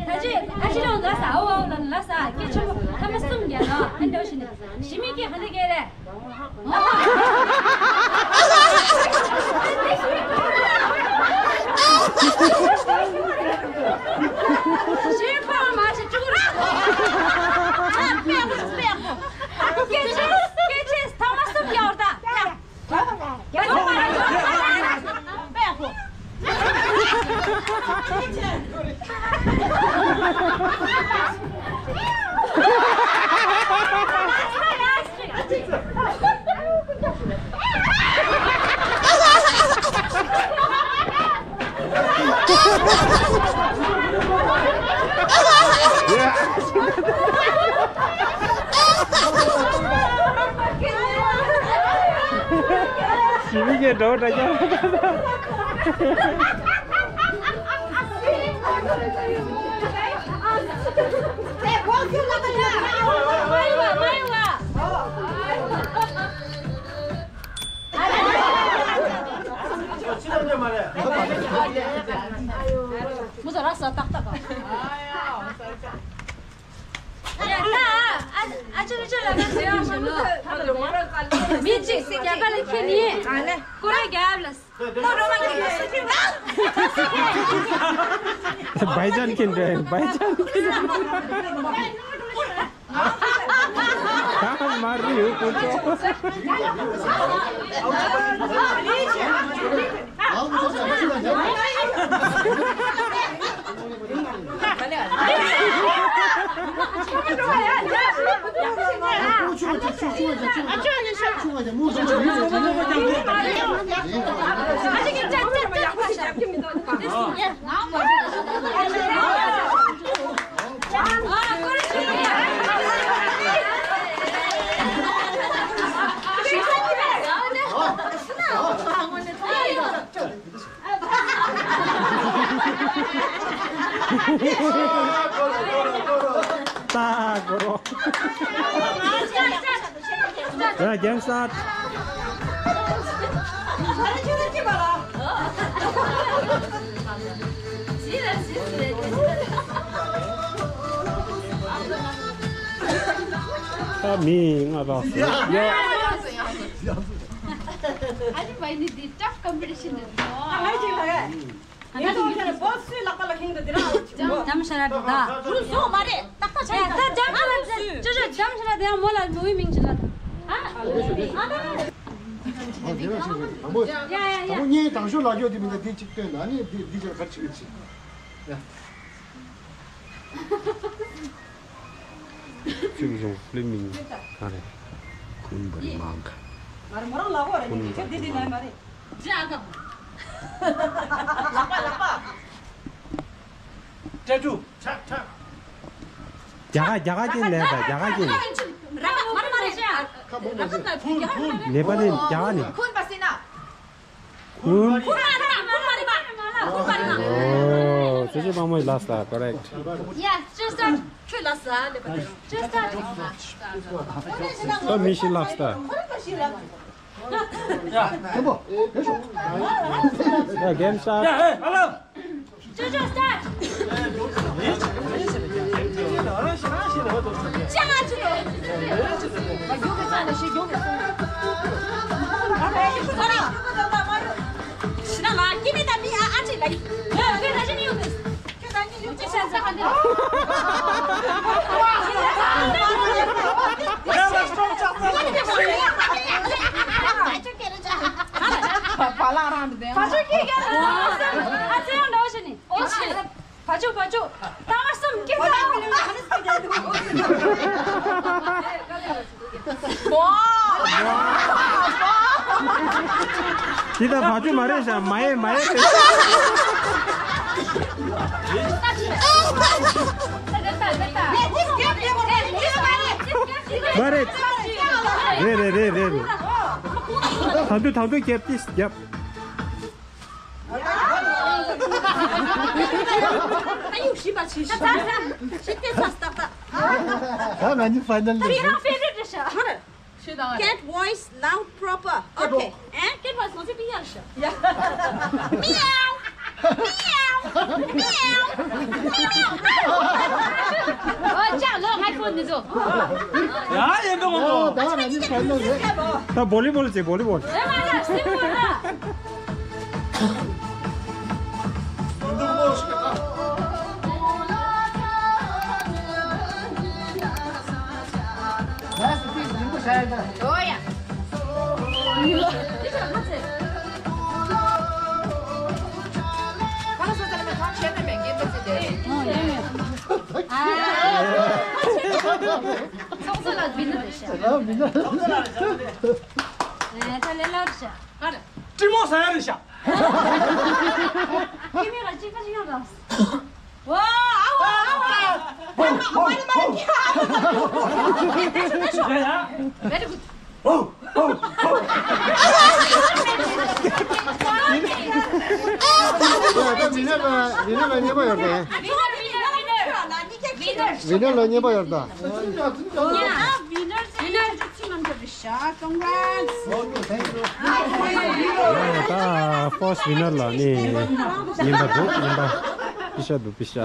ད་ཅི་ཨ་ཅི་ལོ་ལ་ས་ཨོ་ཨོ་ལ་ལ་ས་སྐད་ཆེན་པོ་ཐ་མ་གསུམ་རྒྱག་ནོ། ཨ་འདྲ་བོ་ཞིག་ནི་ཞི་མི་གིས་ག་འདྲ་རྒྱག་རེད། ཞི་མི་གིས་འགྲོ་འདྲ་རྒྱག་ཨ་ཅེ་རེ་ཅེ་ལ་ན་ཟེར་ཡང་ཞིག་ལོ། མི་གཅིག་རྒྱབ་པ་ལ་ཁྱེད་ནི། ཨ་ལེ། ཀོ་ར་རྒྱབ་ལ། བའི་ཅན་ཁྱེད་རེད། བའི་ཅན་ཁྱེད། ཁ་མ་རི་ཡོད་ཁོ་ཚོ། ད་གོ་རོ། ཡ། གེམ་སི་ཊར་ཊི། ད་མི་ལྔ་ལྷག་ཙམ་ཡོད། ཨ་ནི་བའི་ནི་འདི་tough competition་རེད། ཨ་ང་ཅིག་ལ་ཡ། ཡིན་ནའང་ཁྱེད་རང་བོད་སུའི་ལག་པ་ལ་ཁེངས་འདུག་འདི་རང་ཨ་ཅིག་ཇམ་ཇམ་ཤ་ར་ད། རུ་སོ་མ་རེད། ཏག་ཏག་ཆ་ཡ། ད་ཇམ་ཤ་ར་ད། ཅོ་ཅོ་ཇམ་ཤ་ར་ད་ཡང་མོ་ལ་མོའི་མིང་ཅི་ལ་ད། ཨ་ཨ་ད། ཨ་ད། ཨ་ད། ཨ་དེ་རང་ཞིག་རེད། དང་པོ། ཡ་ཡ་ཡ། དང་པོ་ངས་དང་ཤོས་ལ་ཡོད་དེ་མིན་ད་དེ་གཅིག་སྟོན་ད། ཨ་ནི་དེ་འདི་ཅར་གར་ཆི་གི་ཆི། ཡ། ཚིག་བཟུང་ཕི་ལིམ་མིང་ག་རེ། ཁུན་བར་མང་ག། ང་རང་མོ་རང་ལ་གོ་རེ་ནི་ཁྱོད་འདི་འདི་ལན་མ་རེད། ཇི་ཨ་ག། ལག་པ་ལག་པ། ཏྲ་ཏྲུ། ཁྲག་ཁྲག། རྒྱ་གར་རྒྱ་གར་ཅན་ལས་ད་རྒྱ་གར་ཅན། ར་མ་ར་མ་རེད་ཤ། ཁ་བོ་མ་ཟེར། ཁུན་ཁུན། ནེ་པ་ལི་རྒྱ་གར་ནི། ཁུན་པ་སེ་ན། ཁུན། ཁུན་མ་རེད་པ། ཁུན་མ་རེད་པ། ཁུན་མ་རེད་པ། ཨོ། ཅོ་ཅོ་དཔའ་མོ་ལགས་ལ་ཀོ་རེག་ཊི། ཡ། ཅོ་སི་ཊར་ཊི། ཁྱོད་ལགས་ལ་ལེ་པ། ཅོ་སི་ཊར་ཊི། ཨོ་མི་ཤི་ལགས་ལ། ཁོ་རང་ཁ་ཤི་ལ། ཡ། གེམ་སི་ཊར་ཊི། ཡ། ཧེ། ཧ་ལོ། ཅོ་ཅོ་སི་ཊར་ཊི། བ་ལང་རང་དུ་བདེན། བ་ཅུ་ཁྱི་ག་ལ་ཨ་ཙི་ཡང་འདྲ་བོ་ཞིག་ནི། ཨོ་ཆེ། བ་ཅུ་བ་ཅུ། ད་ང་སུམ་ཀི་ད། ཅི་ད་བ་ཅུ་མ་རེད་ཤག་མ་ཡེ་མ་ཡེ་མ་རེད། རེད་རེད་རེད་རེད་རེད། ད་དུང་ད་དུང་རྒྱབ་ཏིས་རྒྱབ། ཨ་ཡུ་ཤི་པ་ཆི་ཤི། ཤི་ཏེ་ས་སྟག་ཏག་ད་ང་གཉིས་ཕའི་ནལ་ད་རེད། ཡི་རང་ཕེ་ཝ་རེཊ་རེད་ཤག Cat voice loud proper. Okay. ཨེ། Cat voice ང་ཚོ་པི་ཡར་ཤག་ཡ། མིའུ། མིའུ། མིའུ། ཨོ་ཅག་ལོ་ངའི་ཕོན་ནི་ཚོ། ཡ་ཡིན་འདུག་ཨོ་ད་ང་གཉིས་ཕའི་ནལ་རེད། ད་བོ་ལི་བོལ་ཅིག་བོ་ལི་བོལ། ཨེ་མ་ལ་སིམ་པོ་ལ། ཚོགས་གཙོ་ལགས་བི་ནར་རེད་ཤག་ཨ་བི་ནར། ཨེ་ད་ལས་སླ་རེད་ཤག་ཨ་རེད། ཀྲི་མོ་ཟ་ཡ་རེད་ཤག་ཀི་མི་ལ་ཅི་ཁ་ཅི་ཡོང་དང་། ཝ་ཨ་ཝ་ཨ་ཝ། Very good. ད་མི་ནག་ལ་མི་ནག་ལ་གཉེར་པ་ཡོད་པས། མི་ནག་ལ་གཉེར་པ་ཡོད་པ། Congrats. ད་first winner ལ་ནི་ཉན་པ་འདུག་ཉན་པ་པི་ཤ་འདུག་པི་ཤ།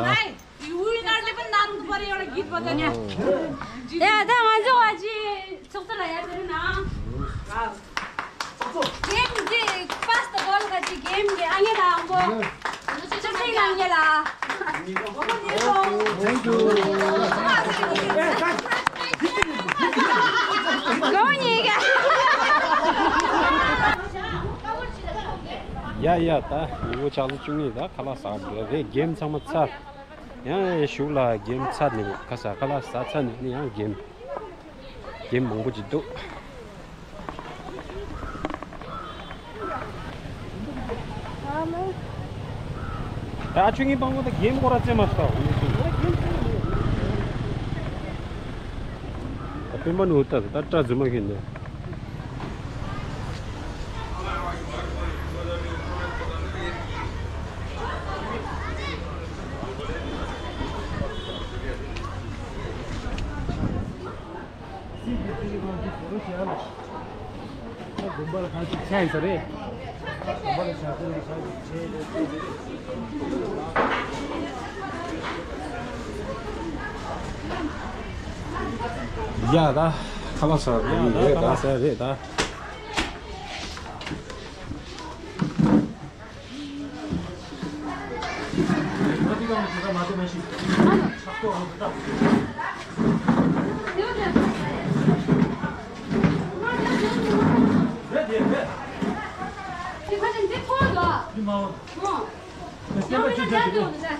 ཡ་ད་ང་ཚོ་ ཨ་མྱེས་དང་ཨ་མགོ། ཆུ་ཆེན་ཨ་མྱེས་ལ། ཡ་ཡ། ད་ཉིན་མོ་ཆགས་ཚོད་བཅུ་གཉིས། ད་ཁ་ལག་ཟ་འགྲོ་རེད། གེམ་ཚང་མ་ཚར། ཡང་གཞུག་ལ་གེམ་ཚར་ནས་ཁ་ཟ། ཁ་ལག་ཟ་ཚར་ནས་ནི་ཡང་གེམ། གེམ་མང་པོ་ཅིག་འདུག། ད་ཆུ་ངན་སྤང་བོ་ད་གེམ་སྐོར་ར་རྩེ་མ་ཤོག། ད་སྤེན་པ་ནུ་ད་ད་སྐྲ་རྫུན་མ་ཁྱེར་འདུག། ཡ་ད་ཁ་ལག་ཟ་རེད་ད། ཁ་ལག་ཟ་རེད་ད།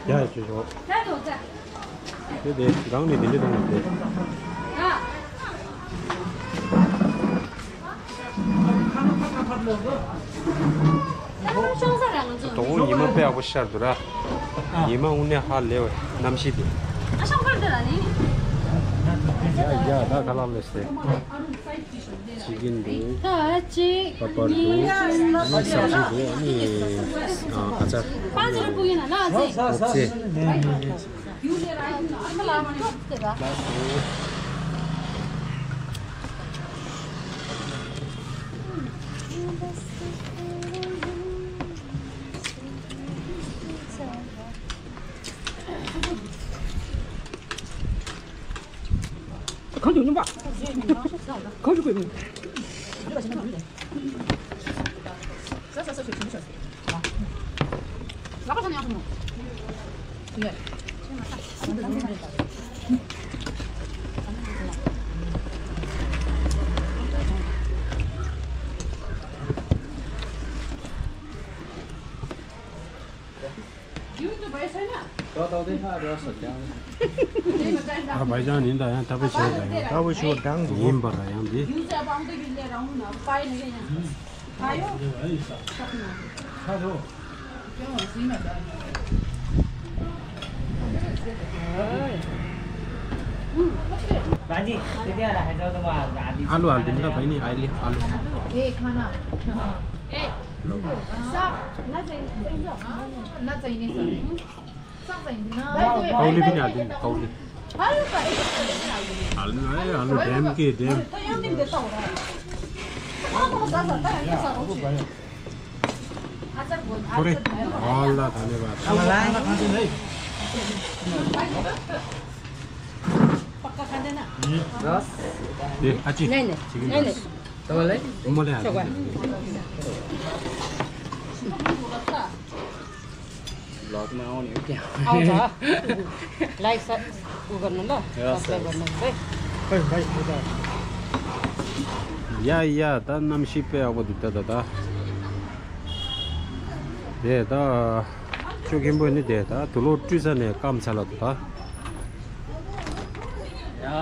ཡ་ཅོ་ཅོ། དེ་དེ་རང་ནས་དེ་འདྲ་གཏོང་དེ། དོ་དགོང་ཉི་མ་དཔེ་ཡག་པོ་ཤར་འདུག་ར། ཉི་མ་དངོས་གནས་ཧ་ལས་པའི་གནམ་གཤིས་དེ། ཡ་ཡ། ད་ཁ་ལག་ལས་སེ། ཅི་གིན་འདུག། ད་ཅིག་པ་པར་འདུག། ཨ་ནི་ཟ་ཅིག་འདུག། ཨ་ནི་ཨ་ཚ། པ་ཚ་ར་པུ་ཡིན་ན་ལ་ཨ་ཚེ། ཨོ་ཚེ། གང་བྱུང་སྙོམས་པ། གང་བྱུང་དགོས་མིན། ཨ་བའི་ཅང་ནི་ད་ཡང་ཐབས་ཤེས་བྱས་ད་ཡང་ལྟ་བུ་ཞིག་དང་ཡང་ཡིན་པ་ར་ཡང་འདི། आलु हालिदिनु ल बहिनी, अहिले आलु। ཀའོ་ལི་पनि हालिदिनु, ཀའོ་ལི। आलु है, आलु ड्याम के ड्याम। थोरै। हल्ला धन्यवाद। ए, आची। नहीं, नहीं, नहीं, नहीं। मलाई हालिदिनु। भ्लगमा आउने हो क्या? आउँछ। लाइक स-, उ गर्नु ल, सब्स्क्राइब गर्नु है। खोइ, खोइ, खोइ त। या, या, ད་གནམ་གཤིས་དཔེ་ཡག་པོ་འདུག་ད་ད་ད། དེ་ད་ཆུ་རྒན་པོ་ནི་དེ་ད་དུག་ལོག་བཀྲུས་ཚར་ནས་སྐམ་ཚར་ལ་འདུག་ད། ཡ།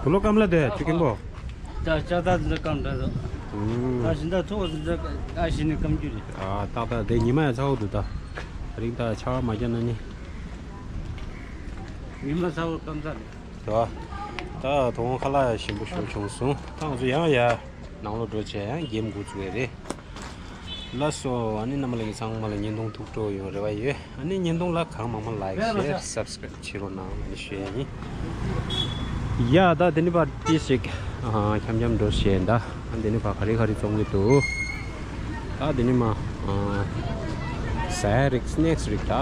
དུག་ལོག་སྐམ་ལ་དེ་ཆུ་རྒན་པོ། ད་ལྕགས་ཐག་འདི་སྐམ་འདྲ་འདུག། ཨུམ། ད་ཕྱི་ཟླ་ཐོ་འདི་ཨ་ཤི་ནི་སྐམ་རྒྱུ་རེད། ཨ་ཏག་ཏག་དེ་ཉི་མ་ཡང་ཚ་བོ་འདུག་ད། རིང་ད་ཆར་པ་མ་བརྒྱབ་ན་ནི། ཉི་མ་ཚ་བོ་སྐམ་ཚ་རེད། དོ། ད་དོ་དགོང་ཁ་ལག་ཞིམ་པོ་ཞིག་བྱུང་སོང་། ད་ང་ཚོ་ཡང་ཡ། ནང་ལོགས་འགྲོ་བྱས་ཡང་གེམ་འགོ་བཙུགས་ཡས་རེད། ལགས་སོ། ཨ་ནི་རྣམ་པ་ལྷན་རྒྱས་ཚང་མ་ལ་བརྙན་ཐུང་ཐུགས་སྤྲོ་ཡོང་རེ་བ་ཡོད། ཨ་ནི་བརྙན་ཐུང་ལ་གང་མང་མང་ལའིག་ཤེར་སབ་སི་ཀ་རེབ་བྱེད་རོགས་གནང་ཨ་ནི་ཞུ་ཡ་ཡིན། ཡ་ད་དེ་ནི་ཕར་ཏི་ཞིག་ཨ་འཁྱམ་འཁྱམ་འགྲོ་བྱས་ད། ཨ་དེ་ནི་ཕར་ག་རེ་ག་རེ་བཙོང་གི་འདུག། ད་དེ་ནི་མ་ཨ་ཟ་ཡ་རིགས་སི་ནེག་སི་རིགས་ད།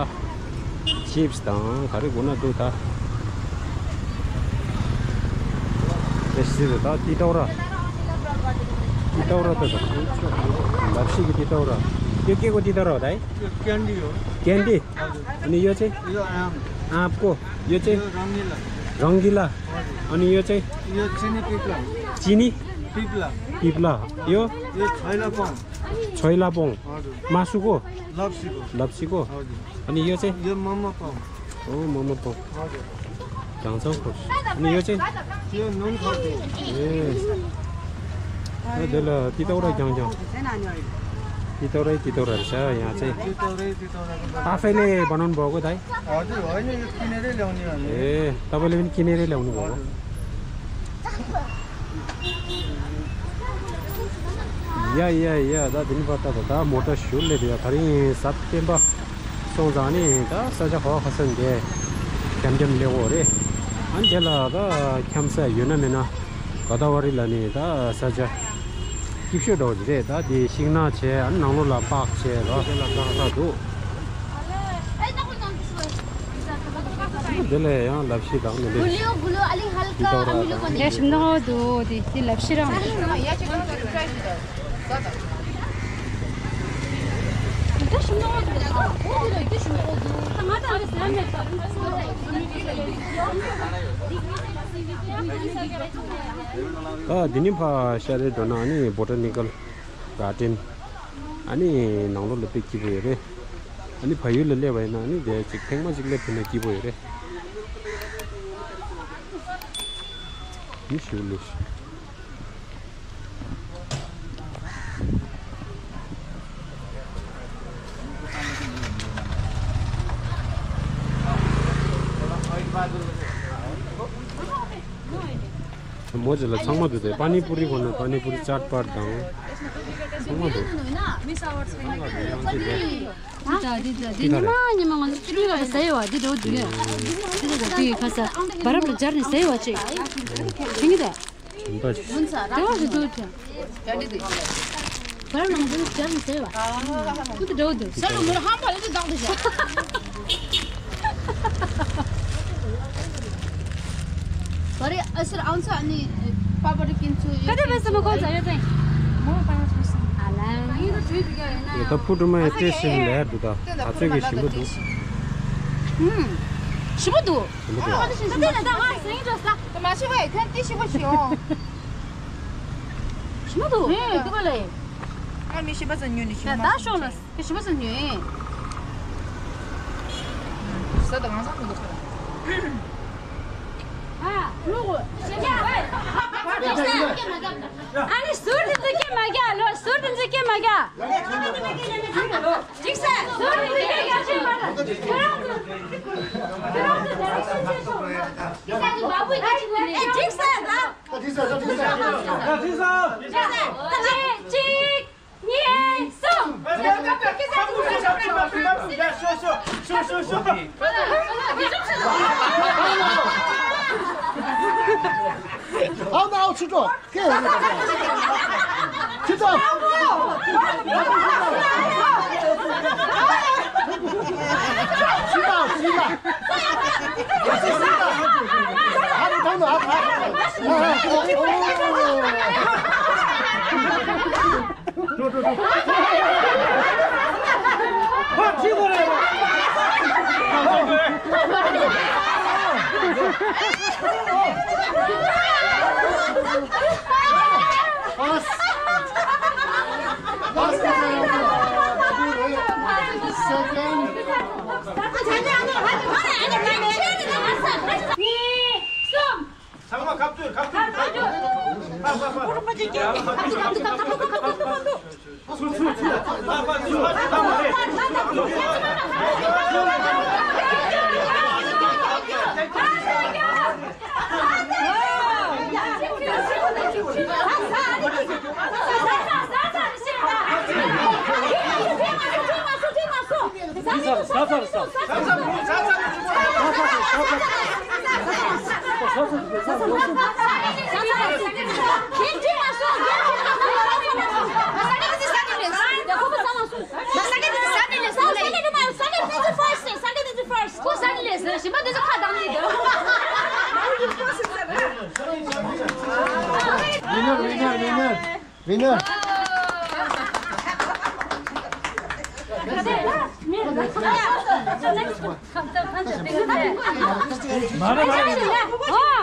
ཅིབ་སི་དང་ག་རེ་དགོས་ན་འདུག་ད། དེ་སི་རེད་ད། ཏི་ཏའུ་ར། ཏི་ཏའུ་ར་ད་ད། འདབ་ཞིག་གི་ཏི་ཏའུ་ར། यो के को तितो र हो दाइ? यो क्यान्डी हो। क्यान्डी? हजुर। अनि यो चाहिँ? यो आम। आँपको? यो चाहिँ? यो रङ्गिला। रङ्गिला। हजुर। अनि यो चाहिँ? यो चिनी पिप्ला। चिनी? पिप्ला। पिप्ला। यो? यो छैलापङ। छैलापङ। हजुर। मासुको? लप्सीको। लप्सीको? हजुर। अनि यो चाहिँ? यो मोमोपङ। हो, मोमोपङ। हजुर। ढाङ्चा खोर्स। अनि यो चाहिँ? यो नुन खोर्स। ए। ए, त्यसले तितौरा क्याङ क्याङ। तितौरै तितौरा रहेछ यहाँ चाहिँ। तितौरै तितौरा। आफैले बनाउनु भएको दाइ? हजुर, होइन, यो किनेरै ल्याउने हो हामी। ए, तपाईँले पनि किनेरै ल्याउनु भएको? हजुर। ཡ་ཡ་ཡ། ད་དེ་ནི་པ་ད་ད་ད་མོ་ཊ་ཞུ་ལེ་དེ་ཡ་ད་རིང་སེབ་ཏེམ་པར་སོང་ཙང་ནི་ད་ས་ཆ་ཧོ་ཁ་སང་དེ་འཁྱམ་འཁྱམ་ལེ་འོ་རེད། ཨ་ནི་དེ་ལ་ད་འཁྱམ་ས་ཡོད་ན་མེད་ན་ག་ད་བ་རི་ལ་ནི་ད་ས་ཆ་སྐྱིད་ཤོས་འདྲ་བོ་ཅིག་རེད། ད་དེ་ཤིང་ནགས་བྱས། ཨ་ནི་ནང་ལོགས་ལ་པཱརཀ་བྱས་ར་དེ་ལ་ཏག་ཏག་འདུག་དེ་ལས་ཡང་ལབ་ཤེས་དང་མི་འདུག་དེ་ཞིམ་ནོ་འདུག་དེ་དེ་ལབ་ཤེས་རང་། ད་འདི་ནི་ཕ་ཤ་རེ་འགྲོ་ན་ནི་བོ་ཊ་ནི་ཀལ་གྷར་ཌེན། ཨ་ནི་ནང་ལོགས་ལ་དཔེ་སྐྱིད་པོ་ཡོད་རེད། ཨ་ནི་ཕ་ཡུལ་ལ་སླེབས་པ་ཡིན་ན་ཨ་ནི་དེ་ཅིག་ཐེངས་མ་ཅིག་སླེབས་ཕེབས་ན་སྐྱིད་པོ་ཡོད་རེད། མི་ཞིག་ལུས། མོ་ཇི་ལ་ཚང་མ་འདུག་སྟེ། པ་ནི་པུ་རི་གོ་ན་པ་ནི་པུ་རི་ཅཱཊ་པཱཊ་དང་། ཚང་མ་འདུག་འདི་ཉི་མ་ཉི་མ་ང་ཚོ་ཆུ་ལུད་ལ་ཟ་ཡོད་བ། འདི་འགྲོ་འདུག་འདི་འདྲ་འདི་ཁ་ས་བ་རབ་ལ་སྦྱར་ནས་ཟ་ཡོད་བ་ཅིག་ཤེས་ཀྱི་ད། འདི་བ་ཞིག་འདུག་ཅིང་། བར་ལམ་དུ་སྦྱར་ནས་ཟ་བ། ཁུ་ཏི་འགྲོ་འདུག་ས་ལ་མོར་ཧམ་པ་ལ་དུ་བདག་ཏུ་བཞག་བར་ཨ་སར་ཨང་ས་ནི་པ་པ་རི་ཀིན་ཚུ་ཡོད། ཀ་ཏི་བས་སམ་གོང་ས་ཡོད་ཙང་། མོ་པ་ཡང་ཚུ་སམ་ཨ་ལ་ཡིན་ད་ཚུ་དུ་ག་ཡོད་ན། ད་ཕུ་ཀྲུ་མ་ཡི་ཏྲེ་ཞིམ་ལས་འདུག་ད་ད་ཚོད་ཀྱི་ཞིམ་པོ་འདུག་ཧུམ། ཞིམ་པོ་འདུག་ཞིམ་པོ་འདུག་ད་དེ་ནས་ད་ང་སང་ཉིན་འགྲོ་ས། ད་མ་ཤི་བ་ཡི་ཐན་ཏི་ཞིམ་པོ་ཞིག་ཡོང་། ཞིམ་པོ་འདུག་ཧུམ། འདུག་ག་ལ་ཡིན། ང་མི་ཤི་བ་ཙམ་ཉོས་ནས་ཞིམ་པོ་མ་ད་ཤོག་ལ། ཁྱེད་ཞི་མ་སུ་ཉོས། ས་དང་ང་ས་མི་འདུག་ཁ། ཨ་ནི་ཟུར་དུ་འཛུལ་གྱི་མ་རྒྱག་ལོ། ཟུར་དུ་འཛུལ་གྱི་མ་རྒྱག་འགྲིག་ས། ཟུར་དུ་འཛུལ་གྱི་མ་རྒྱག་ཁྱོད་རང་ཚོ། ཁྱོད་རང་ཚོ་ད་རང་ཤུགས་ཆེ་ཤོག་འགྲིག་ས་ད། འགྲིག་ས་འགྲིག་ས་འགྲིག་ས། གཅིག་གཉིས། གསུམ། ཨ་མ་ཨོ་ཆུ་ཏོ། ཁྱི་ཏོ། ཆུ་ཏོ། ཆུ་ཏོ། ཨ་མ་ཐང་ནོ། ཨ་ཨ་ཨ། གཉིས། གསུམ། ཚང་མ་ཁ་ཚུར་ཁ་ཚུར་ཁ་ཚུར། ཚུར་ཚུར་ཚུར། Winner, winner, winner. Winner. མ་རེད་མ་རེད། ཨོ།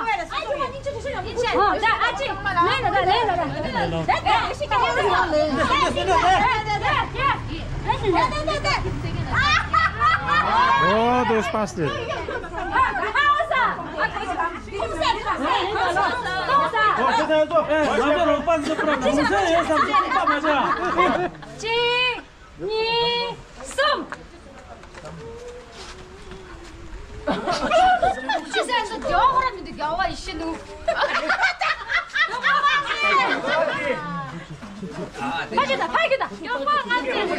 ཨོ། ད་ཨ་ཅེ། ལེན་ལ་ད་ལེན་ལ་ད། Oh, those bastards. གཅིག་གཉིས། གསུམ། ཕྱི་སེམས་སུ་རྒྱལ་བ་ཁོ་རང་མི་འདུག་རྒྱལ་བ་ཡེ་ཤེས་ནུ། ཕ་གི་ད་ཕ་གི་ད་རྒྱལ་བ་ང་ཚོ།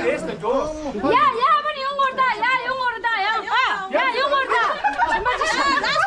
ཡ་ཡ་མ་ནི་ཡོང་བར་ད་ཡ་ཡོང་བར་ད་ཡ་ཡ་ཡོང་བར་ད། ཡ་ཡོང་བར་ད། Number two དང་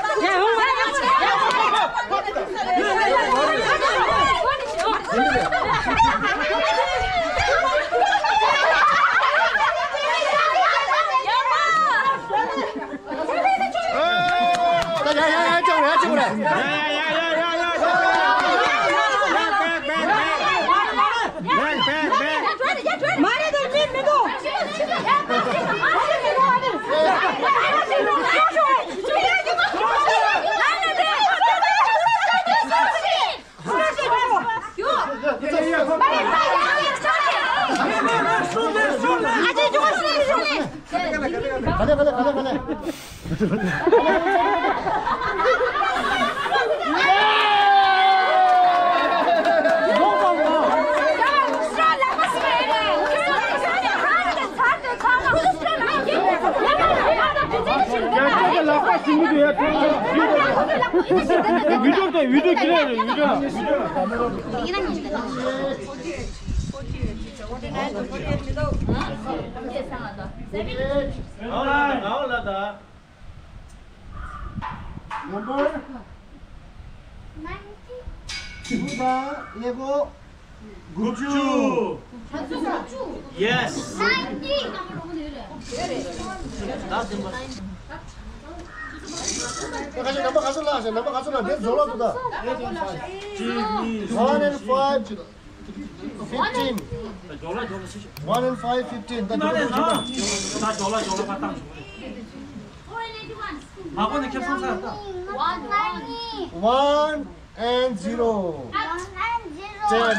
ཀླད་ཀོར་དགུ་བཅུ། Yes. ཁ་ཤས་ནམ་བར་ག་ཚོད་ལ་ནམ་བར་ག་ཚོད་ལ་འདིར་འཛོལ་ལ་འདུག་ད། One and five fifteen. One and five fifteen. ད་འགྲོ་གི་འདུག་ད། ད་འཇོག་ལ་འཇོག་ལ་ཕར་བཏང་། མ་གོ་ནས་ཁྱེར་སོང་ཚར་ད། One and zero. Ten.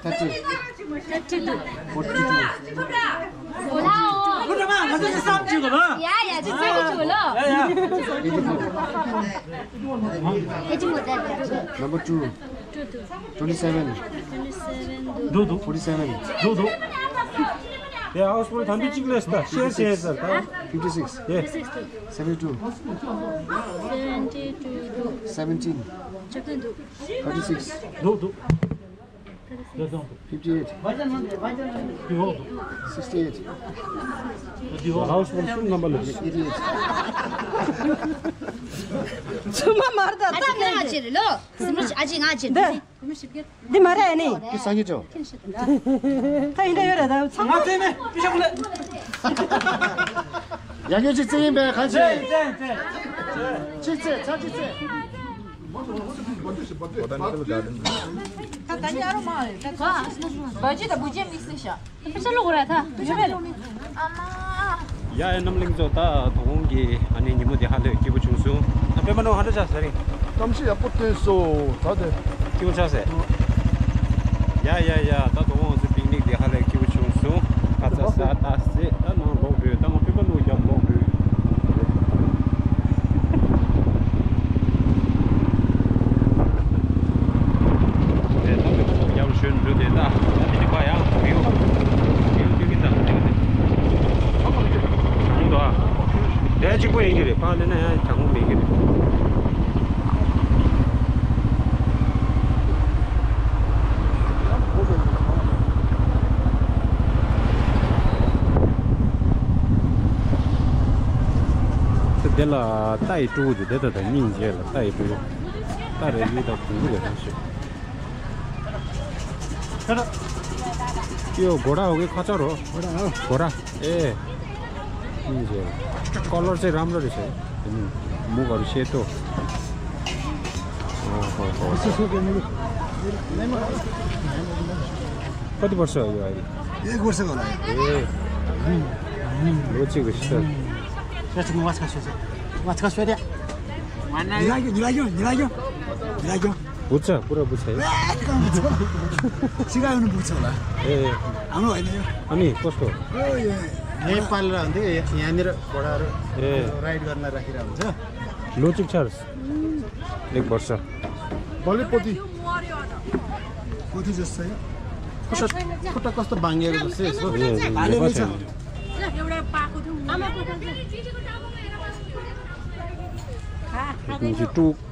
Thirty. Forty-two. ཁོ་རང་ང་ཚོ་བསམ་བྱེད་དགོས་ལ། ཡ་ཡ་ཅི་བསམ་བྱེད་དགོས་ལ། Number two. Twenty-seven. འགྲོ་འདུག forty-seven. འགྲོ་འདུག་དེ་ཨའུ་སི་པོར་དམ་པའི་གཅིག་ལས་ད་ཤེར་ཤེར་ཟེར་ད། Fifty-six. དེ། Seventy-two. Seventeen. Thirty-six. འགྲོ་འདུག Fifty-eight. Sixty-eight. ཨའུ་སི་པོར་གསུམ་རྣམ་པ་ལ། Eighty-eight. ཚུལ་མ་མར་ད་ད་ནས་ཅི་རེད་ལོ། སུམ་རུ་ཨ་ཅེ་ང་ཅེ། འདི་འདི་མ་རེད་ཨ་ནི། འདི་སང་ཉིན་ཅོ། ད་ཡིན་འདྲ་ཡོད་རེད་ད་ཚང་མ། ང་རྩེ་མེད་པི་ཤ་ཀུ་ལེ། ཡ་གྱོད་ཅིག་རྩེ་ཡིན་པས་གང་ཅི། རྩེ་རྩེ་རྩེ། ཅིག་རྩེ་ཚ་ཅིག་རྩེ། ད་ད་ནི་ཨ་རོ་མ་རེད་ད། བ་ཇི་དང་བུ་ཇེ་མིག་སི་ཤ། ཡ་ཡ་རྣམ་གླིང་ཚོ། ད་དོ་དགོང་གི་ཨ་ནི་ཉིན་མོ་དེ་ཧ་ལས་སྐྱིད་པོ་བྱུང་སོང་། ད་སྤེན་པ་ནོ་ཧ་འདྲ་ཆགས་ས་རེད། གཏམ་བཤད་ཡག་པོ་བཏོན་སོང་ད་དེ། སྐྱིད་པོ་ཆགས་ས། ཡ་ཡ་ཡ། ད་དོ་དགོང་ཚོ་པིག་ནིག་དེ་ཧ་ལས་སྐྱིད་པོ་བྱུང་སོང་། ཁ་ཚ་ས་ད་སེ་ད་ནང་ལོག་འགྲོ། ད་ང་སྤེན་པ་ནོ་རྒྱབ་ལོག་འགྲོ། དེ་ད་མི་ཁོ་རྒྱབ་ཞོན་འགྲོ་དེ་ད་ད་མི་དེ་པ་ཡང་མི་ཡོང་། མི་ཡོང་དུས་ཀྱི་ད་མི་ཡོང་དེ། ད་དེ་གཅིག་པོ་ཡིན་གྱི་རེད། པ་ལེན་ན་ཡང་གྱང་མོ་མེད་ཀྱི་རེད། དེ་ལ་རྟ་ཡི་སྤྲུལ་སྐུ་དེ་དེ་ད་ད་སྙིང་རྗེ་ལ་རྟ་ཡི་སྤྲུལ་སྐུ། རྟ་རེ་ཡོད་ད་གུང་གུ་རེ་ད་ཤོད། ཀྱོ་སྒོ་ར་འོ་གི་ཁ་ཆ་རོ། སྒོ་ར། ཨེ། སྙིང་རྗེ་ལ། ཀོ་ལོར་ཚེ་རམ་རོ་རེ་ཤེ། མུ་ག་རུ་ཤེ་ཏོ། ཨོ་ཧོ་ཧོ། कति वर्ष भयो अहिले? एक वर्ष होला। ए। लो चाहिँ बेसी छ। बुझ्छ, पुरा बुझ्छ है। सिकाउनु बुझ्छ होला। ए। हाम्रो होइन यो। अनि कसको? नेपाल र हुन्थ्यो, यहाँनिर घोडाहरू ए। राइड गर्न राखिरहेको हुन्छ। लो चाहिँ छ। एक वर्ष। बलियो पोथी। पोथी जस्तो छ यो। खुट्टा, खुट्टा कस्तो बाङ्गिएको जस्तो यसो। ए, नेपाल छैन।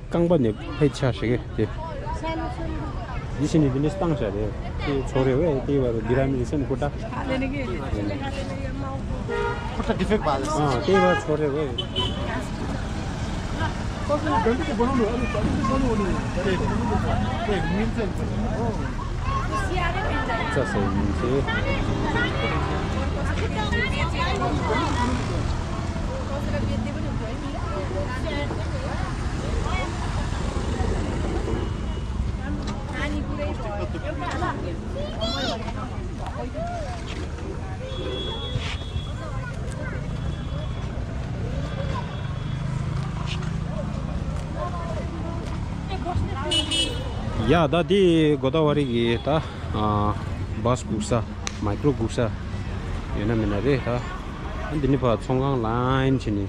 ཀང་པ་ནས་ཕེད་ཆ་ཞིག་གི་དེ། འདི་ཕྱི་ནས་འདི་ནས་བཏང་བྱ་རེད། དེ་ཚོ་རེ་བས་དེ་བར་འདི་ར་མི་རེ་སེམས་ཁོ་ད། ཁོ་ད་ཌི་ཕེག་པ་ལ། ཨ་དེ་བར་ཚོ་རེ་བས། ཙ་སེ་ཡིན་ཚེ། ཡ་ད་དེ་གོ་ད་བ་རི་གི་ད་བཱས་སྒུག་ས་མའི་ཀྲོ་སྒུག་ས་ཡོད་ན་མེད་ན་རེད་ད། འདི་ནི་ཕ་ཚོང་ཁང་ལ་ཡིན་ཕྱིན་ནི།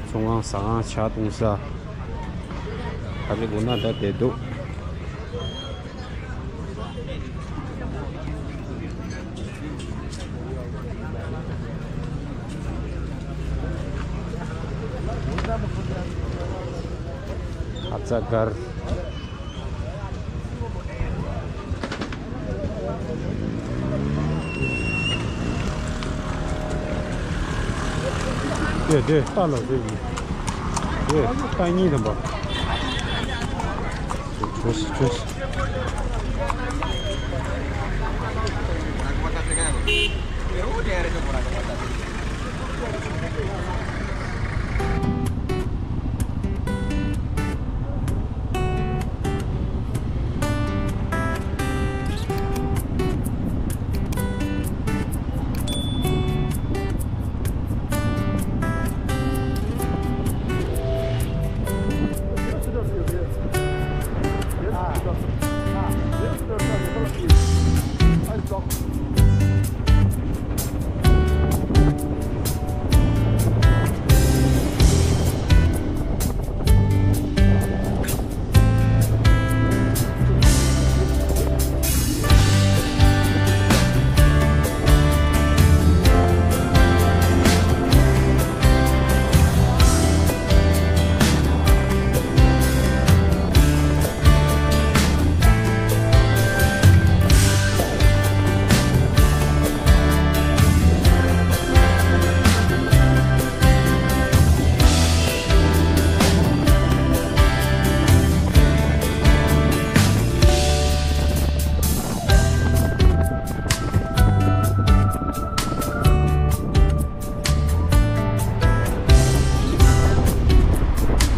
ཚོང་ཁང་ཟ་ཁང་ཇ་འཐུང་ས། ག་རེ་དགོས་ན་ད་དེ་འདུག་ཨ་ཙ་གར། དེ་དེ་ལྟ་ལ་དེ་ཡིན། དེ་ལྟ་གཉིས་དམ་པ། ཆོས་ཆོས།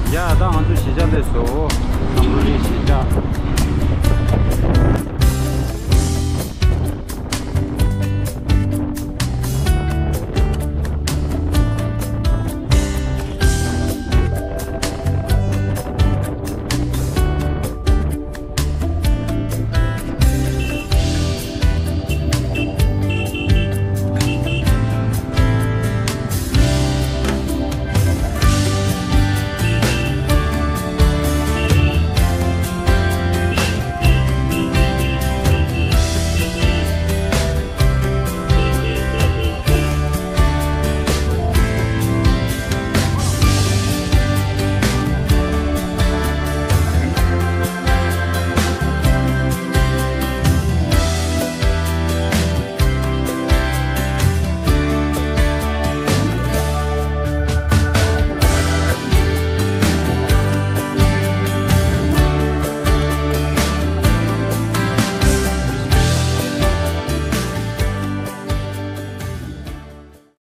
ཡ་ད་ང་ཚོ་གཞིས་ཆགས་སླེབས་སོང་། འཛམ་བུ་གླིང་གཞིས་ཆགས།